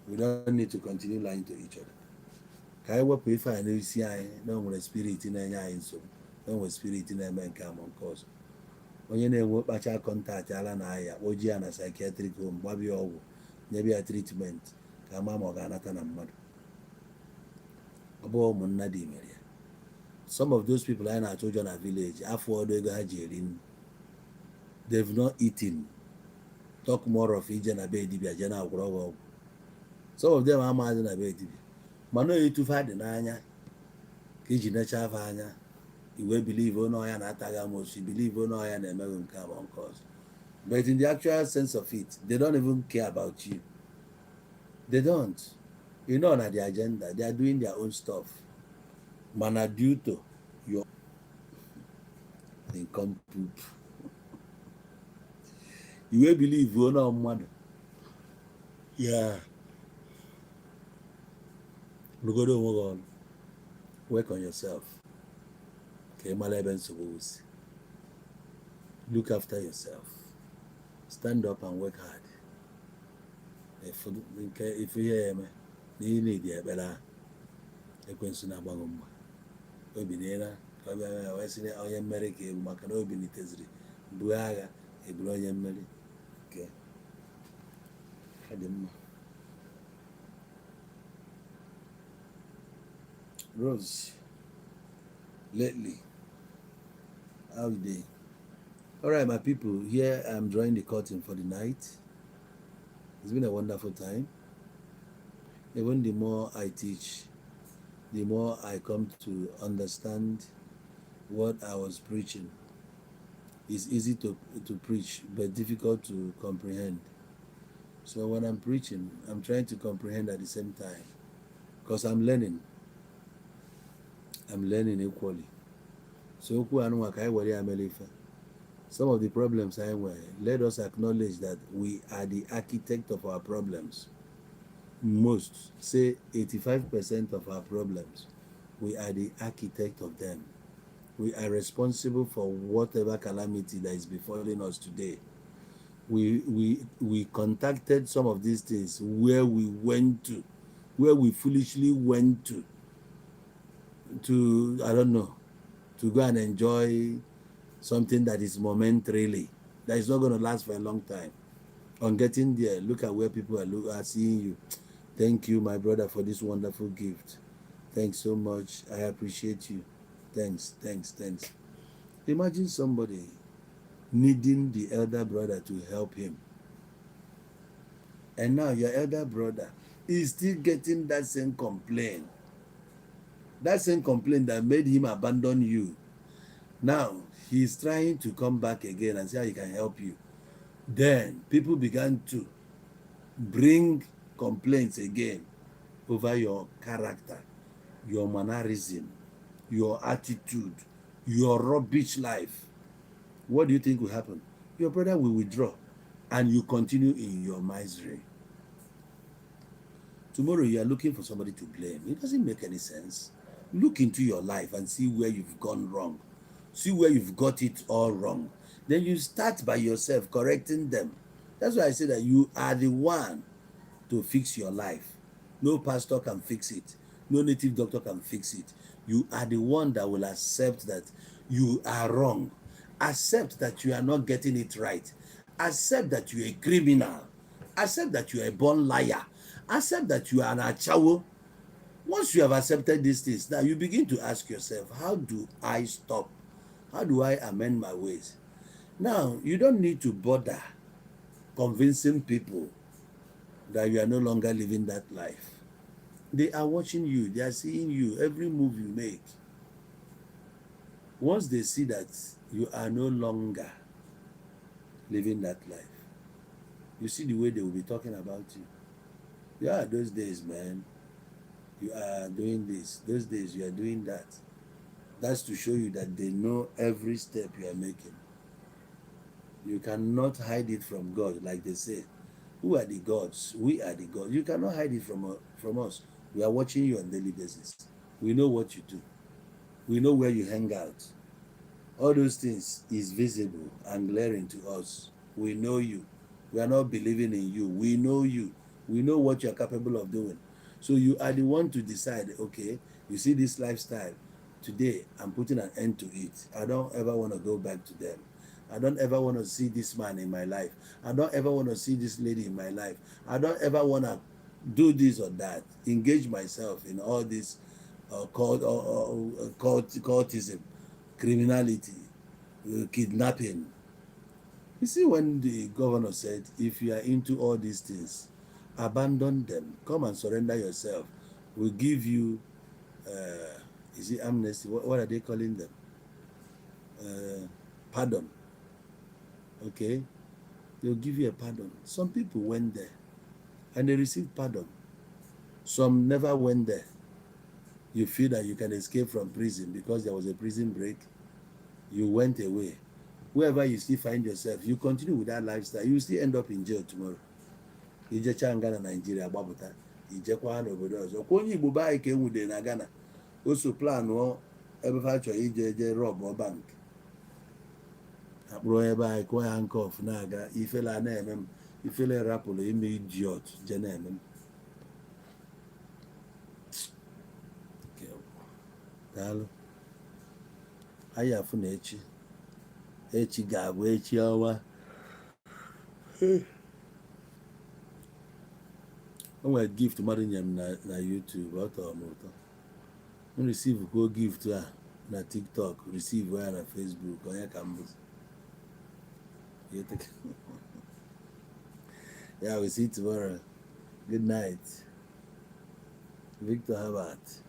We don't need to continue lying to each other. Ka anyị wepụ ife a n'isi anyị na o nwere spirit na-enye anyị nsogbu, na o nwere spirit na-eme nke a ma nke ọzọ. Onye na-enwe kpacha contact ala na ahịa, kpojie ya na psychiatric home, gbabia ọgwụ, nyebe ya treatment, ka ama ma ọ ga-anata na mmadụ. Ọ bụghị ụmụnna dị mere ya. Some of those people anyị na-atụ ụjọ na village, afọ ọdụ ego ha ji eri nri, they've not eaten, talk more of ije na be dibịa jee na-agwọrọ gị ọgwụ. Some of them amaghịzi na be dibịa, mana etufe dị n'anya ka iji necha afọ anya iwe believe onye ọya na-ataghị amosu, believe onye ọya na-emeghị nke a ma nke ọzọ. But in the actual sense of it, they don't even care about you. They don't, na the agenda. They are doing their own stuff, mana due to your income poop. Iwe believe na mmadụ ya rụgodo onwe gị ọrụ. Work on yourself ka ị mara ebe nsogbu si. Look after yourself, stand up and work hard. Nke ifu ihe ya eme na ị na-edi ekpere ahụ, ekwensu na-agbaghị mgba obi na ka ọ bịa ya wee sị na onye mmeri ka ebu, maka na obi niteziri buo agha eburu onye mmeri nke ọ dị mma. Rose, lately, how you dey? All right, my people, here I'm drawing the curtain for the night. It's been a wonderful time. Even the more I teach, the more I come to understand what I was preaching. It's easy to preach, but difficult to comprehend. So when I'm preaching, I'm trying to comprehend at the same time because I'm learning. I'm learning equally. So okwu anụnwa ka anyị were ya mere ife. Some of the problems anyị nwere, let us acknowledge that we are the architect of our problems. Most, say 85% of our problems, we are the architect of them. We are responsible for whatever calamity that is befalling us today. We contacted some of these things where we went to, where we foolishly went to, I don't know, to go and enjoy something that is momentarily, that is not going to last for a long time. On getting there, look at where people are seeing you. "Thank you, my brother, for this wonderful gift. Thanks so much. I appreciate you. Thanks, thanks, thanks." Imagine somebody needing the elder brother to help him. And now your elder brother is still getting that same complaint. That same complaint that made him abandon you. Now he's trying to come back again and see how he can help you. Then people began to bring complaints again over your character, your mannerism, your attitude, your rubbish life. What do you think will happen? Your brother will withdraw and you continue in your misery. Tomorrow you are looking for somebody to blame. It doesn't make any sense. Look into your life and see where you've gone wrong. See where you've got it all wrong. Then you start by yourself correcting them. That's why I say that you are the one to fix your life. No pastor can fix it. No native doctor can fix it. You are the one that will accept that you are wrong. Accept that you are not getting it right. Accept that you're a criminal. Accept that you are a born liar. Accept that you are an ashawo. Once you have accepted these things, now you begin to ask yourself, "How do I stop? How do I amend my ways?" Now, you don't need to bother convincing people that you are no longer living that life. They are watching you, they are seeing you, every move you make. Once they see that you are no longer living that life, you see the way they will be talking about you. "Yeah, those days, man, you are doing this. Those days, you are doing that." That's to show you that they know every step you are making. You cannot hide it from God, like they say. Who are the gods? We are the gods. You cannot hide it from us. We are watching you on daily basis. We know what you do. We know where you hang out. All those things is visible and glaring to us. We know you. We are not believing in you. We know you. We know what you are capable of doing. So you are the one to decide, "Okay, you see this lifestyle. Today, I'm putting an end to it. I don't ever want to go back to them. I don't ever want to see this man in my life. I don't ever want to see this lady in my life. I don't ever want to do this or that. Engage myself in all this cultism, criminality, kidnapping." You see, when the governor said, "If you are into all these things, abandon them, come and surrender yourself. We'll give you," is it amnesty? What are they calling them? Pardon. Okay? They'll give you a pardon. Some people went there and they received pardon. Some never went there. You feel that you can escape from prison because there was a prison break. You went away. Wherever you still find yourself, you continue with that lifestyle, you still end up in jail tomorrow. Ijecha nga na Naijiria, gbapụta, ijekwa n'obodo ọzọ. Kwa onye Igbo be anyị ka enwude na Ghana, o so planụọ ebe fa chọrọ ije je rob bank, akpụrụ onye be anyị, kụọ ya handcuff na-aga. Ifele a na-eme m, ifele rapụrụ ime idiot je na-eme m. Daalụ, anyị afụ na echi. Echi ga-abụ echi ọnwa. O nwere gift mmadụ nyere m na YouTube, ọ tọrọ m ụtọ. M receive kwuo gift a na TikTok, receive ya na Facebook. Onye ka m bụzi? Yeah, we see you tomorrow. Good night. Victor Herbert.